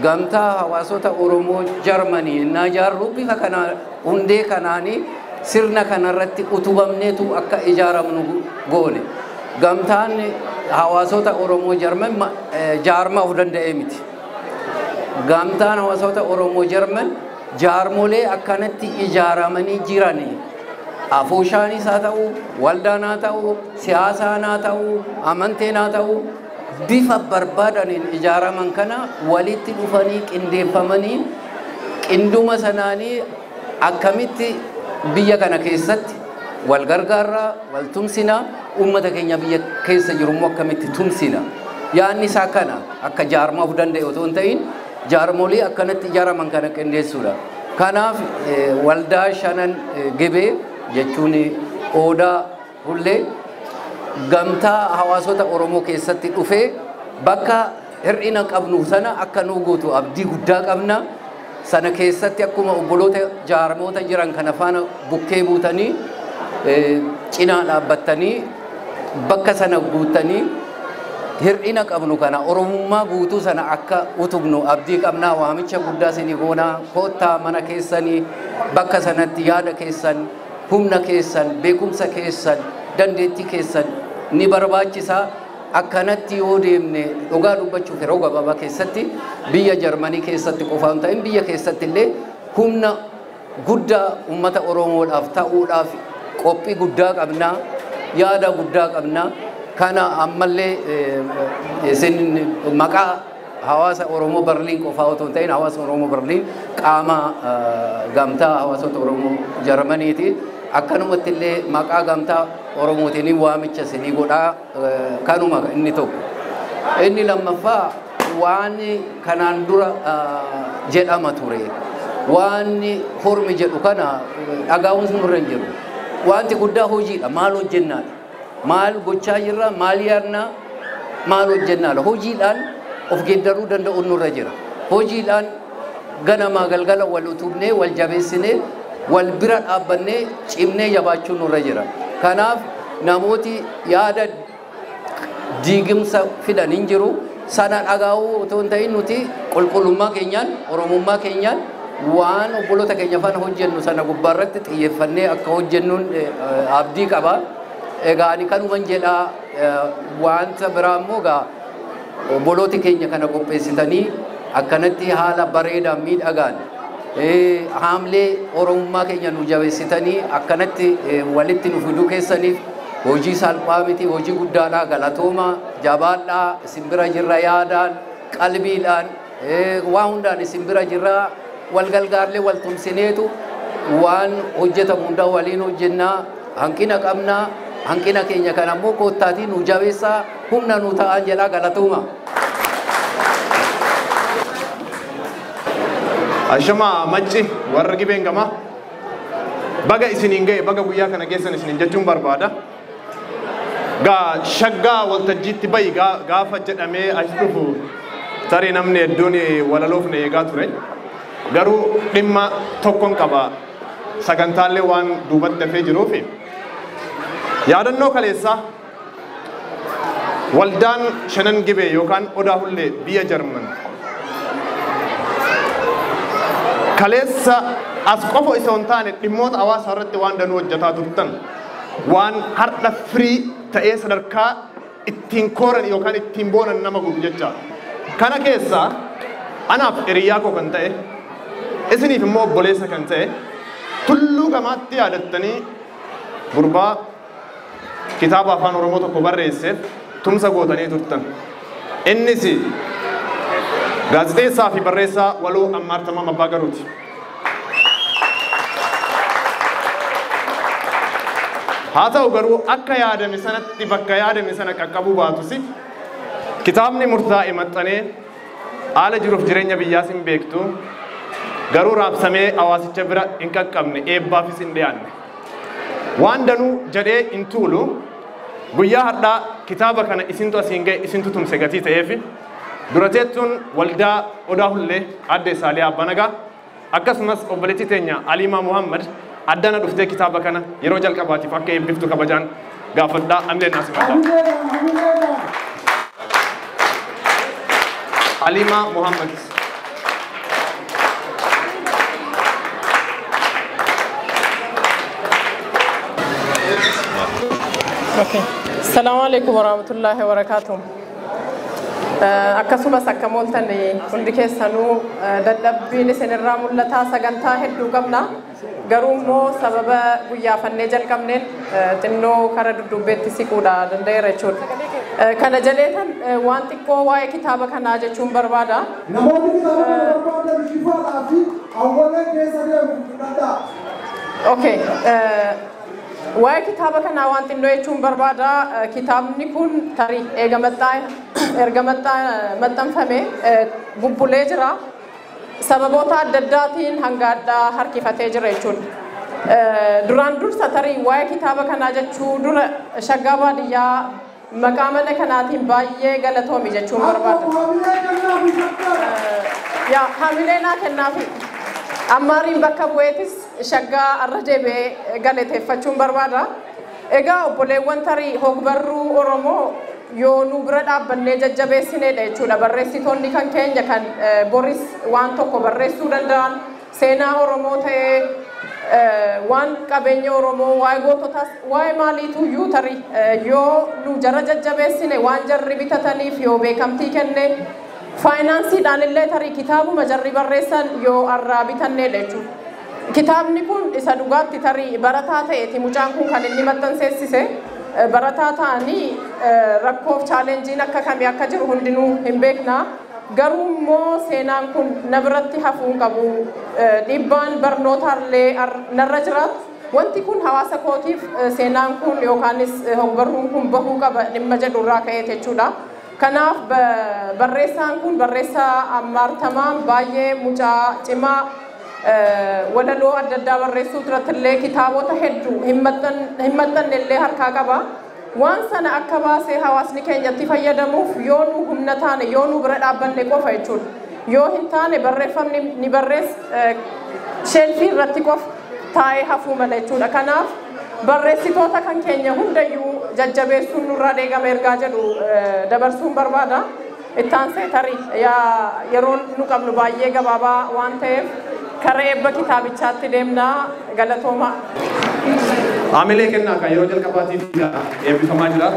Gamtaa hawaasota Oromoo Jarmanii innaa ijaarru bifa kana hundee kanaanii sirna kanarratti utubamneetu akka ijaaramnu goone. Gamtaan hawaasota Oromoo Jarman jaarmaa of danda'ee miti. Gamtaan hawaasota Oromoo Jarman jaarmolee akkanatti ijaaramanii jiranii afoshaanis haa ta'u, waldaan haa ta'u, siyaasaan haa ta'u, amanteen haa ta'u, bifa barbaadaniin ijaaraman kana walitti dhufanii qindeeffamanii qinduma sanaanii akkamitti biyya kana keessatti Wal gargaarraa, wal tumsina, uummata keenya biyya keessa jiru immoo akkamitti tumsina. Yaadni isaa kana akka jaarmaaf danda'e otoo hin ta'in jaarmolii akkanatti ijaaraman kana qindeessuudha. Kanaaf waldaa shanan Gibee jechuun Odaa Hullee gamtaa hawaasota Oromoo keessatti dhufee bakka hir'ina qabnu sana akka nu guutu abdii guddaa qabna. Sana keessatti akkuma obboloota jaarmoota jiran kana faana bukkee buutanii cinaa dhaabbattanii bakka sana guutanii hir'ina qabnu kana Oromummaa guutuu sana akka utubnu abdii qabnaa. Waamicha guddaa isinii goonaa, koottaa mana keessanii bakka sanatti yaada keessan, humna keessan, beekumsa keessan, dandeettii keessan ni barbaachisaa. Akkanatti yoo deemne dhugaa dubbachuuf yeroo gabaabaa keessatti biyya Jarmanii keessatti qofa hin ta'in biyya keessatti illee humna guddaa uummata Oromoodhaaf ta'uudhaaf qophii guddaa qabna, yaada guddaa qabna. Kana ammallee isin maqaa hawaasa Oromoo Berliin qofaa otoo hin ta'in hawaasa Oromoo Berliin qaama gamtaa hawaasota Oromoo Jarmaniiti. Akkanumatti illee maqaa gamtaa Oromootiin waamicha isinii godhaa. Kanuma inni tokko. Inni lammaffaa waan kanaan dura jedhama ture. Waan hormi jedhu kana dhagaa'uun nurra hin jiru. Wanti guddaa hojiidha. Maal hojjennaadha? Maal gochaa jirra? Maal yaadna? Maal hojjennaadha? Hojiidhaan of geeddaruu danda'uun nurra jira. Hojiidhaan ganamaa galgala wal utubnee, wal jabeessinee, wal bira dhaabbannee cimnee jabaachuun nurra jira. Kanaaf namooti yaada diigumsa fidan hin jiru. Sana dhagaa'uu otoo hin ta'in nuti qulqullummaa keenyaan, Oromummaa keenyaan waan obboloota keenya faana hojjennu sana gubbaarratti xiyyeeffannee akka hojjennuun abdii qaba. Egaa ani kanuman jedhaa. Wanta biraa immoo egaa obbolooti keenya kana qopheessitanii akkanatti haala bareedaan miidhagaan haamlee Oromummaa keenya nu jabeessitanii akkanatti walitti nu fiduu keessaniif hojii salphaa miti, hojii guddaadha. Galatooma, jabaadhaa, isin bira jirra yaadaan, qalbiidhaan, waa hundaan isin bira jirra. Wal gargaarlee wal tumsineetu waan hojjetamu hundaa waliin hojjennaa. Hanqina qabnaa, hanqina keenya kana immoo koottaatii nu jabeessaa, humna nu ta'an jedhaa. Galatooma. Ashama macci warra Gibeen gamaa, baga isiniin ga'e, baga guyyaa kana geessan isiniin jechuun barbaada. Gaa shaggaa waltajjiitti bayi gaafa jedhamee as dhufu tarii namni hedduun walaloofne eegaa ture. Garuu dhimma tokkon qaba, sagantaallee waan duubatti hafee jiruufi. Yaadannoo kaleessaa waldaan shanan Gibee yookaan Odaa Hullee biyya Jarman kaleessa as qofa osoo hin taane dhimmoota hawaasaa irratti waan danuu hojjetaa turtan, waan har'a firii ta'ee sadarkaa ittiin kooran yookaan ittiin boonan nama godhu jecha. Kana keessaa anaaf hiriyyaa koo kan ta'e, isiniif immoo obboleessa kan ta'e, tulluu gamaatti yaadattanii gurbaa kitaaba afaan Oromoo tokko barreesseef tumsa gootanii turtan. Innis gaazexeessaa fi barreessaa Waloo Ammaartamaa Abbaa Garuuti. Haa ta'u garuu akka yaadame sanatti bakka yaadame sana qaqqabuu baatus kitaabni murtaa'e maxxanee haala jiruuf jireenya biyyaas hin beektu, garuu raabsamee hawaasicha bira hin qaqqabne, eebbaafis hin dhiyaanne. Waan danuu jedhee hin tuulu, guyyaa har'aa kitaaba kana isintu asiin ga'e, isintu tumse gatii ta'eef durateettuun waldaa Odaa Hullee Aadde Saaliyaa Abbanagaa akkasumas obboleettii teenya Aliimaa Muhammad addana dhuftee kitaaba kana yeroo jalqabaatiif akka eebbiftu kabajaan gaafadhaa. Amileen naasimadha. Aliimaa Muhammad. Okay. Assalamu alaikum warahmatullahi wabarakatuh. Akkasumas akka mooltan hundi keessanuu dadhabbiin isinirraa mul'ataa, sagantaa hedduu qabna. Garuu immoo sababa guyyaafannee jalqabneen xinnoo kara dudduubbeetti siquudha danda'eera jechuudha. Kana jaleetan waan xiqqoo waa'ee kitaaba kanaa jechuun barbaada. Namoonni kitaaba kana barbaadan shifaadhaa fi awwalee keessa deemu fudhadhaa. Okay. Waa'ee kitaaba kanaa waan xinnoo jechuun barbaada. Kitaabni kun tarii erga maxxanfame bubbulee jira. Sababoota adda addaatiin hanga addaa harkifatee jira jechuudha. Duraan dursa tarii waa'ee kitaaba kanaa jechuu dura shaggaa baadiyyaa maqaa mana kanaatiin baay'ee galatoomi jechuun barbaada. Yaa hamilee naa kennaafi. Ammaariin bakka bu'eetis shaggaa arra deebi'ee galateeffachuun barbaada. Egaa obboleewwan tarii hogbarruu Oromoo yoo nu bira dhaabbannee jajjabeessineedha jechuudha. Barreessitoonni kan keenya kan Boris waan tokko barreessuu danda'an seenaa Oromoo ta'ee waan qabeenya Oromoo waa'ee goototaas waa'ee maaliitu iyyuu tarii yoo nu jara jajjabeessine waan jarri bitataniif yoo beekamtii kenne faayinaansiidhaan illee tarii kitaabuma jarri barreessan yoo arraa bitanneedha jechuudha. Kitaabni kun isa dhugaatti tarii barataa ta'eeti mucaan kun kan inni maxxanseessise. Barataa ta'anii rakkoof chaalenjiin akka kamii akka jiru hundinuu hin beekna. Garuu immoo seenaan kun na biratti hafuu hin qabu. Dhiibbaan barnootaallee narra jiraatu. Wanti kun hawaasa kootiif seenaan kun yookaanis hogbarruun kun bahuu qaba dhimma jedhu irraa ka'eeti jechuudha. Kanaaf barreessaan kun barreessaa Ammaartamaan baay'ee mucaa cimaa walaloo adda addaa barreessuu irrattillee kitaabota hedduu hin maxxannellee harkaa qaba. Waan sana akka baasee hawaasni keenyatti fayyadamuuf yoo nu humna taane yoo nu bira dhaabbanne qofa jechuudha. Yoo hin taane barreeffamni ni barreess sheelfii irratti qofa taa'ee hafuu mala jechuudha. Kanaaf barreessitoota kan keenya hundayyuu jajjabeessuun nurraa eegama ergaa jedhu dabarsuun barbaada. Ittaansee tarii yeroon nu qabnu baay'ee gabaabaa waan ta'eef karaa eebba kitaabichaatti deemnaa galatooma. Haamilee kennaa kan yeroo jalqabaatiif eebbifamaa jira.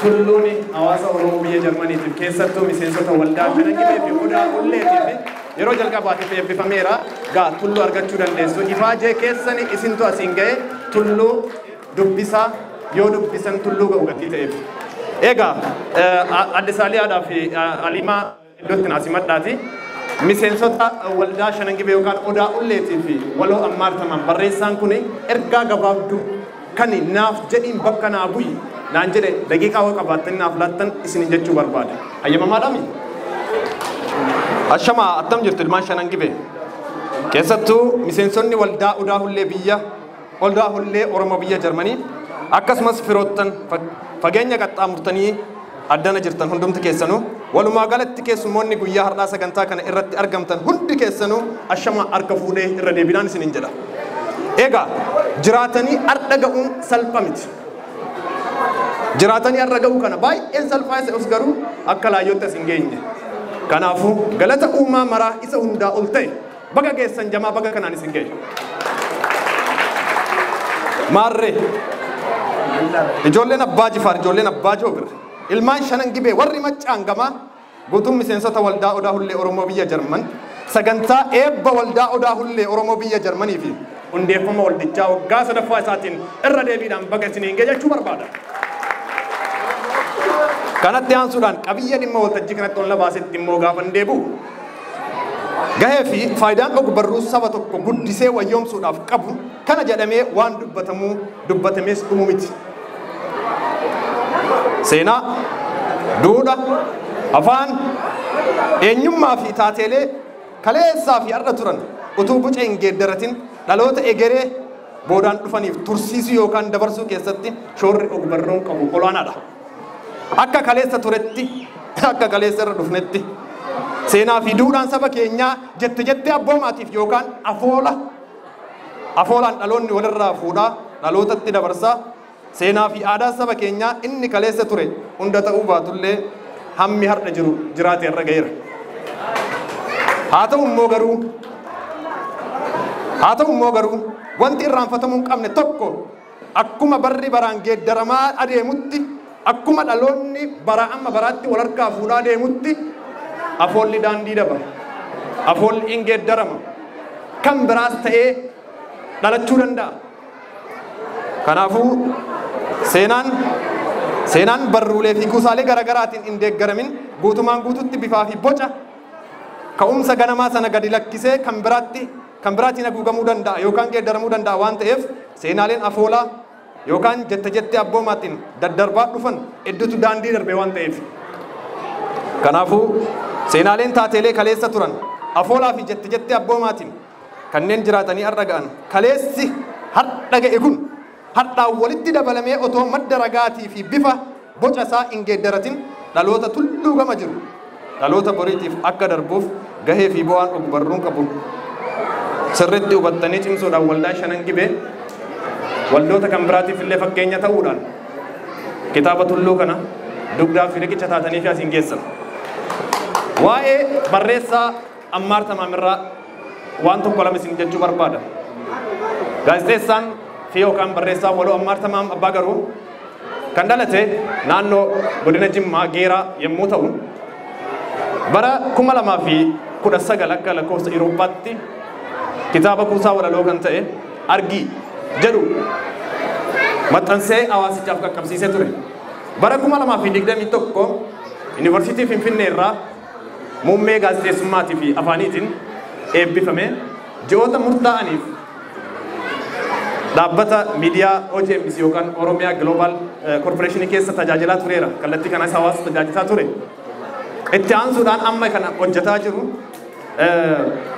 Tulluun hawaasa Oromoo biyya Jarmaniitiif keessattuu miseensota waldaa Shanan Gibee fi Odaa Hulleetiif yeroo jalqabaatiif eebbifameera. Gaa tulluu argachuu dandeessu. Ifaajee keessani isintu asiin ga'e tulluu dubbisaa yoo dubbisan tulluu ga'u gatii ta'eef. Egaa Adde Saaliyaadhaa fi Aliimaa iddootti naasii maddaati. Miseensota waldaa Shanan Gibee yookaan Odaa Hulleetii fi waloo Ammaartamaan barreessaan kun ergaa gabaabduu kan naaf jedhiin bakka naa bu'i naan jedhe daqiiqaa hoo qabaattanii naaf laattan isinin jechuu barbaada. Hayyamamaadhaami? Ashamaa attam jirtu ilmaan Shanan Gibee. Keessattuu miseensonni waldaa Odaa Hullee biyya Odaa Hullee Oromoo biyya Jarmanii akkasumas firoottan fageenya qaxxaamurtanii addana jirtan hundumti keessanuu walumaa galatti keessummoonni guyyaa har'aa sagantaa kana irratti argamtan hundi keessanuu ashamaa harka fuudhee irra deebinaan isinin jedha. Egaa jiraatanii har'a ga'uun salpha miti. Jiraatanii har'a ga'uu kana baay'een salphaa isa of garuu akka laayyootti as hin geenye. Kanaafuu galata uumaa maraa isa hundaa ol ta'e baga geessan jamaa baga kanaan isin ga'e. Maarree ijoolleen abbaa Jifaar ijoolleen abbaa Joobir ilmaan Shanan Gibee warri maccaan gamaa guutuun miseensota waldaa Odaa Hullee Oromoo biyya Jarman sagantaa eebba waldaa Odaa Hullee Oromoo biyya Jarmanii fi hundeeffama waldichaa waggaa sadaffaa isaatiin irra deebiidhaan baga isiniin ga'e jechuu barbaada. Kanatti aansuudhaan qabiyyee dhimma waltajjii kanatti ol baasetti immoo gaafan deebi'u. Gahee fi faayidaan og-barruu saba tokko guddisee wayyoomsuudhaaf qabu kana jedhamee waan dubbatamuu dubbatamees dhumu miti. Seenaa, duudha, afaan, eenyummaa fi taateelee kaleessaa fi har'a turan utuu boca hin geeddaratin dhaloota egeree boodaan dhufaniif tursiisuu yookaan dabarsuu keessatti shoorri og-barruun qabu olaanaadha. Akka kaleessa turetti, akka kaleessa irra dhufnetti seenaa fi duudhaan saba keenyaa jette jettee abboomaatiif yookaan afoolaan dhaloonni walirraa fuudhaa dhalootatti dabarsaa seenaa fi aadaa saba keenyaa inni kaleessa ture hunda ta'uu baatullee hammi har'a jiru jiraate irra ga'eera. Haa ta'u immoo garuu wanti irraanfatamuu hin qabne tokko akkuma barri baraan geeddaramaa adeemutti akkuma dhaloonni bara amma baraatti wal harkaa fuudhaa deemutti afoolli daandii daba. Afoolli hin geeddarama. Kan biraas ta'ee dhalachuu danda'a. Kanaafuu seenaan barruulee fi kuusaalee garaagaraatiin hin deeggaramin guutumaan guututti bifaa fi boca ka'umsa ganamaa sana gadi lakkisee kan biraatiin haguugamuu danda'a yookaan geeddaramuu danda'a waan ta'eef seenaaleen afoolaa yookaan jette jette abboomaatiin daddarbaa dhufan hedduutu daandii darbee waan ta'eef. Kanaafuu seenaaleen taateelee kaleessa turan afoolaa fi jette jette abboomaatiin kanneen jiraatanii har'a ga'an kaleessi har'a ga'e kun har'aan walitti dabalamee otoo madda ragaatii fi bifa boca isaa hin geeddaratin dhaloota tulluu gama jiru dhaloota boriitiif akka darbuuf gahee fi bu'aan ogbarruun qabu sirriitti hubattanii cimsuudhaan waldaa shanan gibee waldoota kan biraatiif illee fakkeenya ta'uudhaan kitaaba tulluu kana dugdaa fi riqicha taatanii fi asiin geessan. Waa'ee barreessaa Ammaar Tamaamirraa waan tokko lama isin jechuu barbaada. Gaazexeessaan fi yookaan barreessaa waloo Ammaar Tamaam Abbaa Garuu kan dhalate naannoo godina Jimmaa Geeraa yommuu ta'u bara 2019 akka lakkoofsa Awurooppaatti kitaaba kuusaa walaloo kan ta'e Argii jedhu maxxansee hawaasichaaf qaqqabsiisee ture. Bara 2021 Yuunivarsiitii Finfinnee irraa muummee gaazexeessummaatii fi afaaniitiin eebbifame ji'oota murtaa'aniif dhaabbata miidiyaa OGMC yookaan Oromiyaa Global Corporation keessa tajaajilaa tureera. Kallattii kanas hawaasa tajaajilaa ture. Itti aansuudhaan amma kana hojjetaa jiru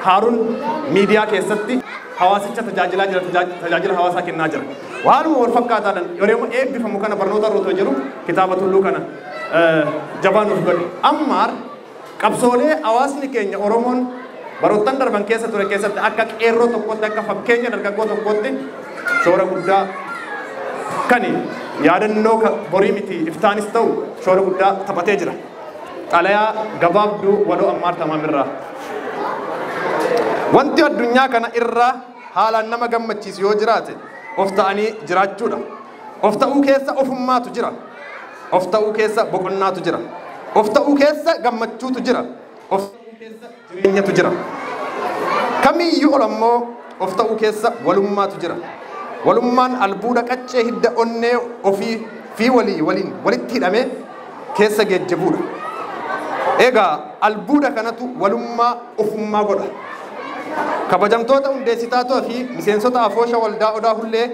Haaruun miidiyaa keessatti hawaasicha tajaajilaa jira, tajaajila hawaasaa kennaa jira. Waanuma wal fakkaataadhaan yeroo eebbifamu kana barnoota irra otoo jiru kitaaba tulluu kana jabaa nuuf godhe. Ammaar qabsoolee hawaasni keenya Oromoon baroottan darban keessa ture keessatti akka qeerroo tokkotti akka fakkeenya dargaggoo tokkotti shoora guddaa kan yaadannoo borii miti iftaanis ta'u shoora guddaa taphatee jira. Xalayaa gabaabduu waloo Ammaar Tamaamirraa. Wanti addunyaa kana irraa haalaan nama gammachiisu yoo jiraate of ta'anii jiraachuudha. Of ta'uu keessa ofummaatu jira. Of ta'uu keessa boqonnaatu jira. Of ta'uu keessa gammachuutu jira. Of ta'uu keessa jireenyatu jira. Kamiyyuu ol ammoo of ta'uu keessa walummaatu jira. Walummaan albuuda qaccee hidda onnee ofii fi walii waliin walitti hidhamee keessa geejjibuudha. Egaa albuuda kanatu walummaa ofummaa godha. Kabajamtoota hundeessitaataa fi miseensota afoosha waldaa Odaa Hullee,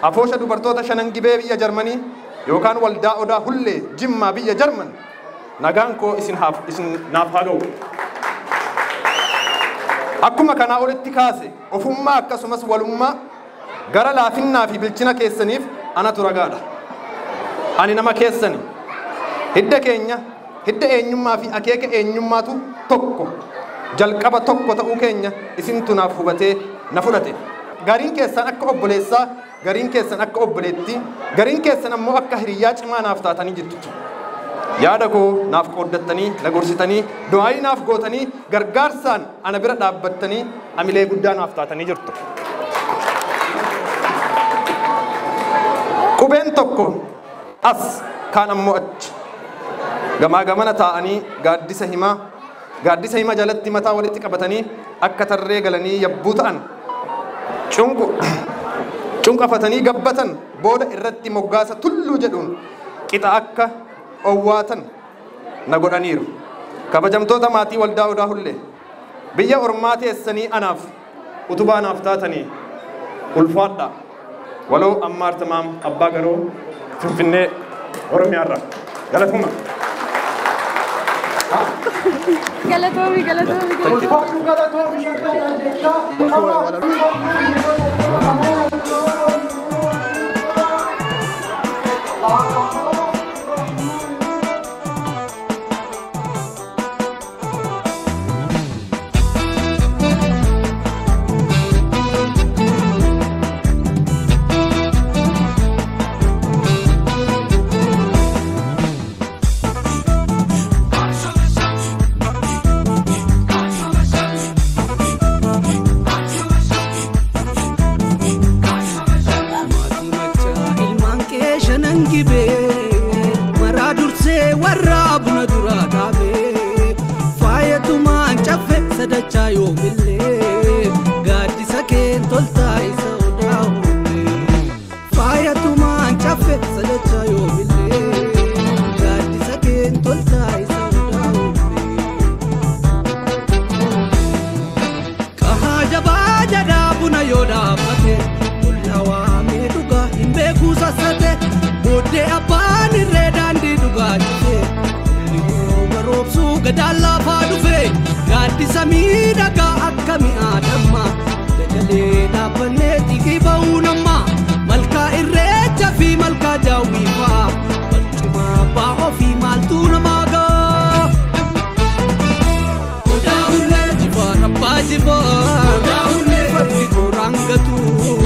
afoosha dubartoota shanan gibee biyya Jarmanii yookaan waldaa Odaa Hullee Jimmaa biyya Jarman nagaan koo isin naaf haa ga'u. Akkuma kanaa olitti kaase ofummaa akkasumas walummaa gara laafinnaa fi bilchina keessaniif anatu ragaadha. Ani nama keessani. Hidda keenya, hidda eenyummaa fi akeeka eenyummaatu tokko. Jalqaba tokko ta'uu keenya isintu naaf hubatee na fudhate. Gariin keessan akka obboleessaa, gariin keessan akka obboleettii, gariin keessan ammoo akka hiriyyaa cimaa naaf taatanii jirtu. Yaada koo naaf qooddattanii, na gorsitanii, du'aayii naaf gootanii, gargaarsaan ana bira dhaabbattanii amilee guddaa naaf taatanii jirtu. Qubeen tokko as kaan ammoo achi. Gamaa gamana taa'anii gaaddisa himaa jalatti mataa walitti qabatanii akka tarree galanii yabbuu ta'an cunqafatanii gabbatan booda irratti moggaasa tulluu jedhuun qixa akka owwaatan na godhaniiru. Kabajamtoota maatii waldaa Odaa Hullee biyya ormaa teessanii anaaf utubaa naaf taatanii ulfaadha. Waloo Ammaar Tamaam Abbaa Garoo Finfinnee Oromiyaarraa. Galatuma. Galatoomi, galatoomi, galatoomi. Ulfaadhu galatoomi shakkalaan jechaa. Jabaa jabaa buna yoo dhaabbate, ol hawaa mee dhugaa hin beeku. Booddee abbaan irree daandii dhugaa dhufe baroobsuu gadaan lafaa dhufe gaaddisa miidhagaa akka mi'aa damma dagalee dhaabbannee xiqii ba'uu namma malkaa irreecha fi malkaa jaawwiifaa barcuma abbaa ofii maaltu namaa ga'a. Odaawulee jifaar abbaa jifaar odaawulee fardi kooraan gatu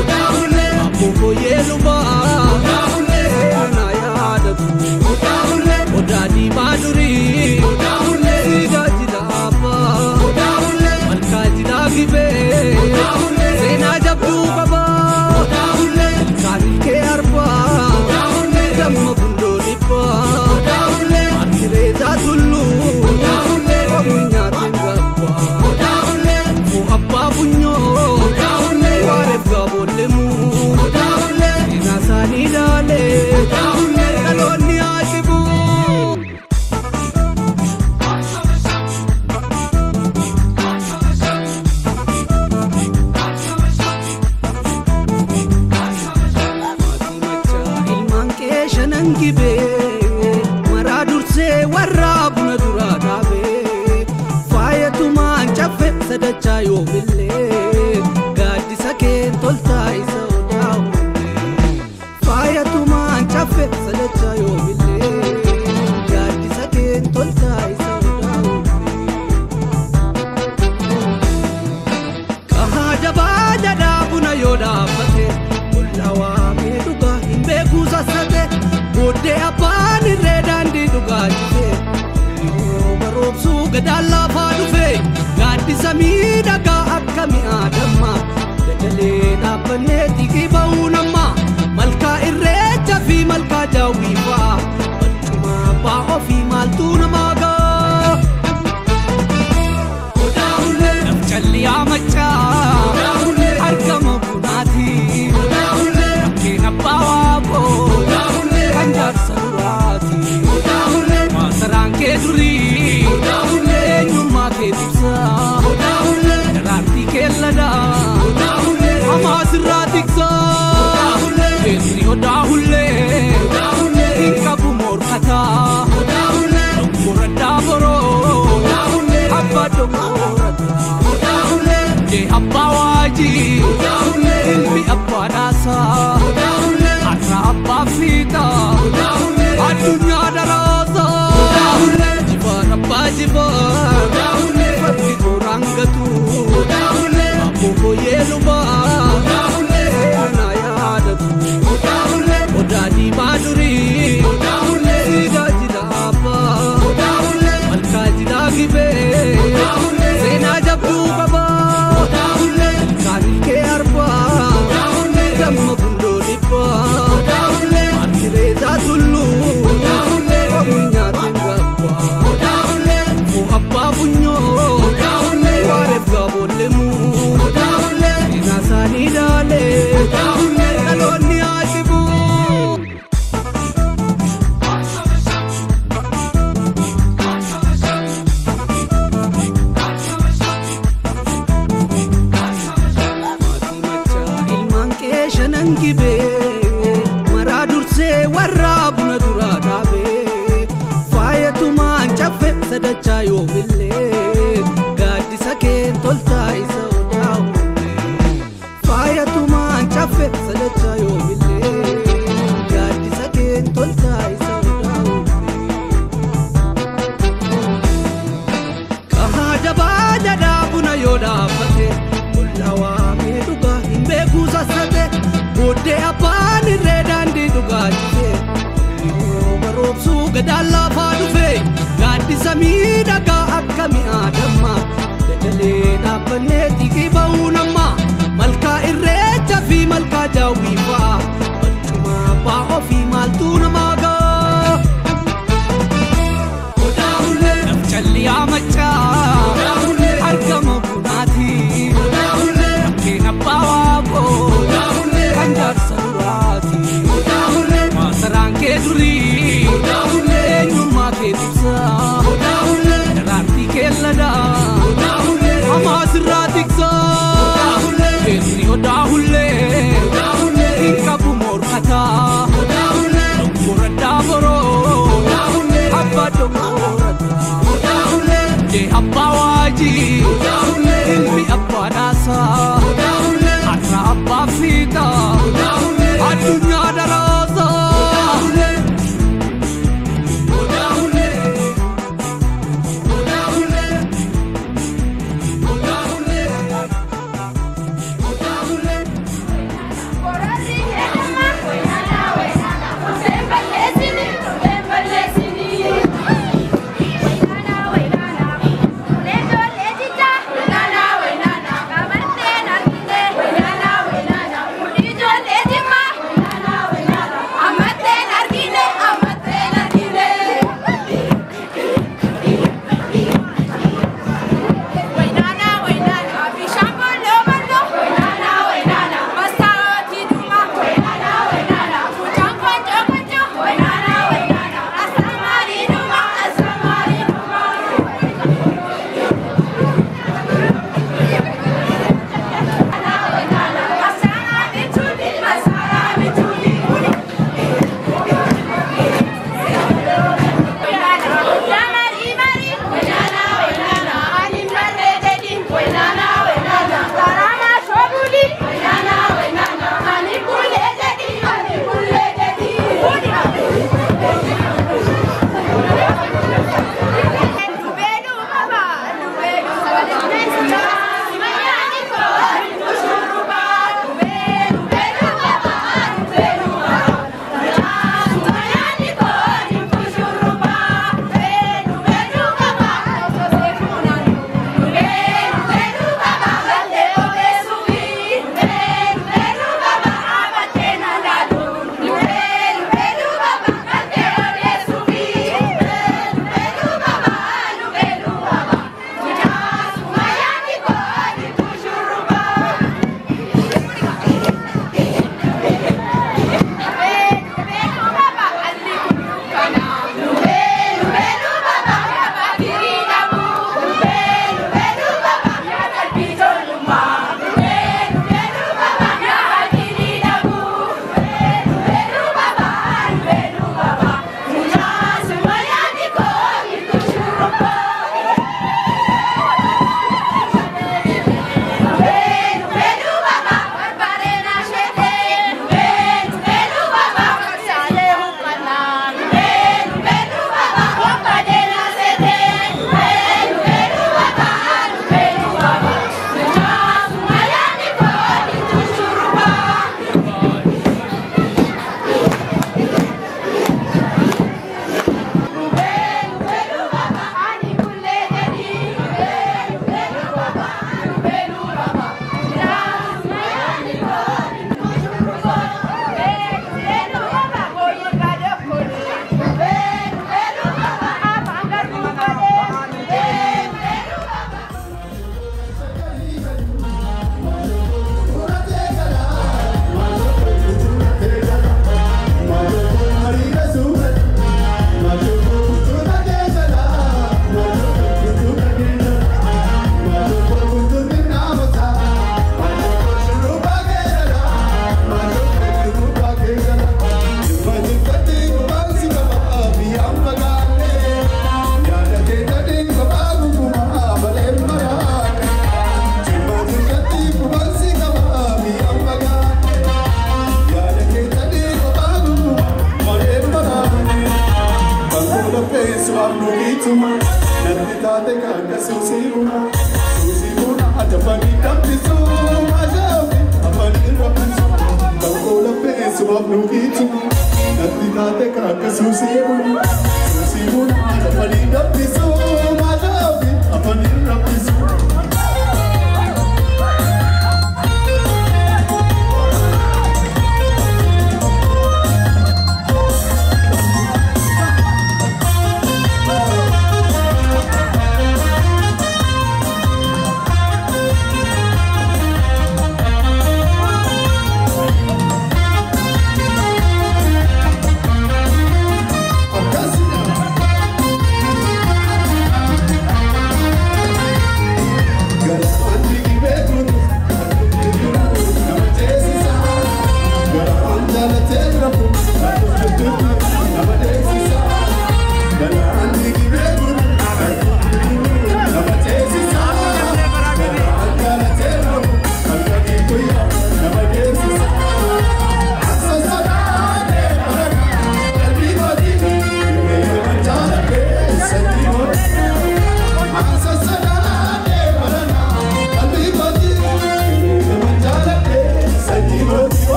odaawulee abboo kooyee lubaa odaawulee seenaa yaadatu odaawulee odaa diimaa durii odaawulee siidaa jila abbaa odaawulee malkaa jilaa gibee odaawulee seenaa jabduu qabaa odaawulee ilkaan arbaa odaawulee damma gundoo dhibbaa odaawulee arkireetaa tulluu odaawulee komii nyaateen gabbaa odaawulee abbaa funyoo odaawulee waareef gaaboollemuu odaawulee seenaa isaanii ilaalee odaawulee dhaloonni haasibuu. Ilmaan kee shanan gibee maraa dursee warra buna duraa dhaabee faayatumaan caffe sadachaa yoomillee gaaddisa keen toltaa isa odaa'ullee faayatumaan caffe sadachaa yoomillee gaaddisa keen toltaa isa odaa'ullee. Kahaa jabaa jadhaa buna yoo dhaabbate ollaa waamee dhugaa hin beekuu sassate booddee abbaan irree daandii dhugaa dhufe baroobsuu gadaan lafaa dhufe gaaddisa miidhagaa akka mi'aa damma dagalee dhaabbannee xiqii ba'uu namma malkaa irreecha fi malkaa jaawwiifaa barcuma abbaa ofii maaltu namaa ga'a. Odaawulee lafcalliyaa maccaa Odaawulee argama bunaati Odaawulee rakkeen abbaa waaqoo Odaawulee kan jaarsa duraati Odaawulee maasaraan kee durii Odaawulee eenyummaa kee ibsa Odaawulee daraartii kee ladaa Odaawulee hamaa sirraa tiksa Odaawulee keessi odaawulee Odaawulee hin qabu morkataa Odaawulee donkora daaboroo Odaawulee abbaa donkorataa Odaawulee jee abbaa waajii Odaawulee ilmi abbaa dhaasaa Odaawulee har'a abbaa fiixaa Odaawulee addunyaa daraasaa Odaawulee jifaar abbaa jifaar Odaawulee fardi kooraan gatu Odaawulee abboo kooyee lubaa Odaawulee seenaa yaadatu Odaawulee odaa diimaa durii Odaawulee siidaa jila abbaa Odaawulee malkaa jilaa gibee Odaawulee seenaa jabduu qabaa Odaawulee ilkaan kee arbaa Odaawulee damma gundoo dhibbaa Odaawulee arkireetaa tulluu Odaawulee komii nyaateen gabbaa Odaawulee abbaa funyoo Odaawulee waareef gaaboollemuu Odaawulee seenaa isaanii ilaalee Odaawulee dhaloonni haasibuu. Ilmaan kee shanan gibee maraa dursee warra buna duraa dhaabee faayatumaan caffe sadachaa yoomillee gaaddisa keen toltaa isa odaa'ullee faayatumaan caffe sadachaa yoomillee gaaddisa keen toltaa isa odaa'ullee. Kahaa jabaa jadhaa buna yoo dhaabbate ollaa waamee dhugaa hin beekuu sassate booddee abbaan irree daandii dhugaa dhufe baroobsuu gadaan lafaa dhufe gaaddisa miidhagaa akka mi'aa damma dagalee dhaabbannee xiqii ba'uu namma malkaa irreecha fi malkaa jaawwiifaa barcuma abbaa ofii maaltu namaa ga'a. Odaawulee lafcalliyaa maccaa Odaawulee argama bunaati Odaawulee rakkeen abbaa waaqoo Odaawulee kan jaarsa duraati Odaawulee maasaraan kee durii Odaawulee eenyummaa kee ibsa Odaawulee daraartii kee ladaa Haji ilmi abbaa dhaasaa har'a abbaa fiixaa addunyaa daraasaa.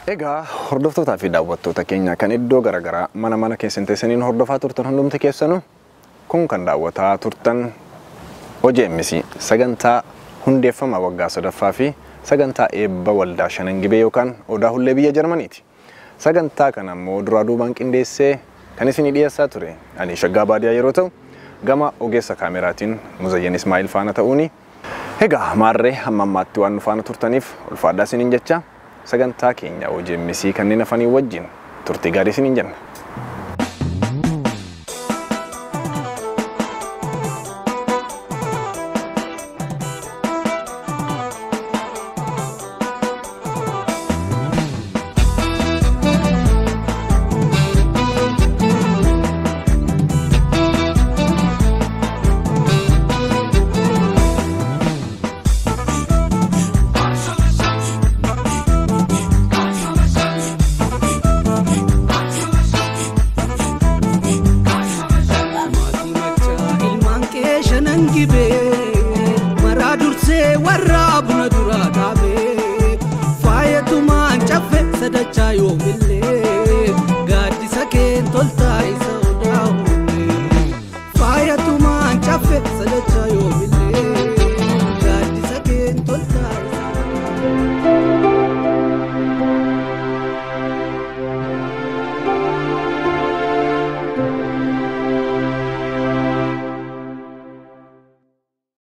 Egaa hordoftootaa fi daawwattoota keenya kan iddoo garaagaraa mana mana keessan teessaniin hordofaa turtan hundumti keessanuu kun kan daawwataa turtan OJMC sagantaa hundeeffama waggaa sadaffaa fi sagantaa eebba waldaa Shanan Gibee yookaan Odaa Hullee biyya Jarmaniiti. Sagantaa kana immoo duraa duubaan qindeessee kan isinii dhiyeessaa ture ani Shaggaa Baadiyaa yeroo ta'u gama ogeessa kaameraatiin Muzayyan Ismaa'il faana ta'uuni. Egaa maarree hamma ammaatti waan nu faana turtaniif ulfaadhaa isiniin jecha sagantaa keenya OJMC kanneen hafanii wajjin turtii gaarii isiniin jenna.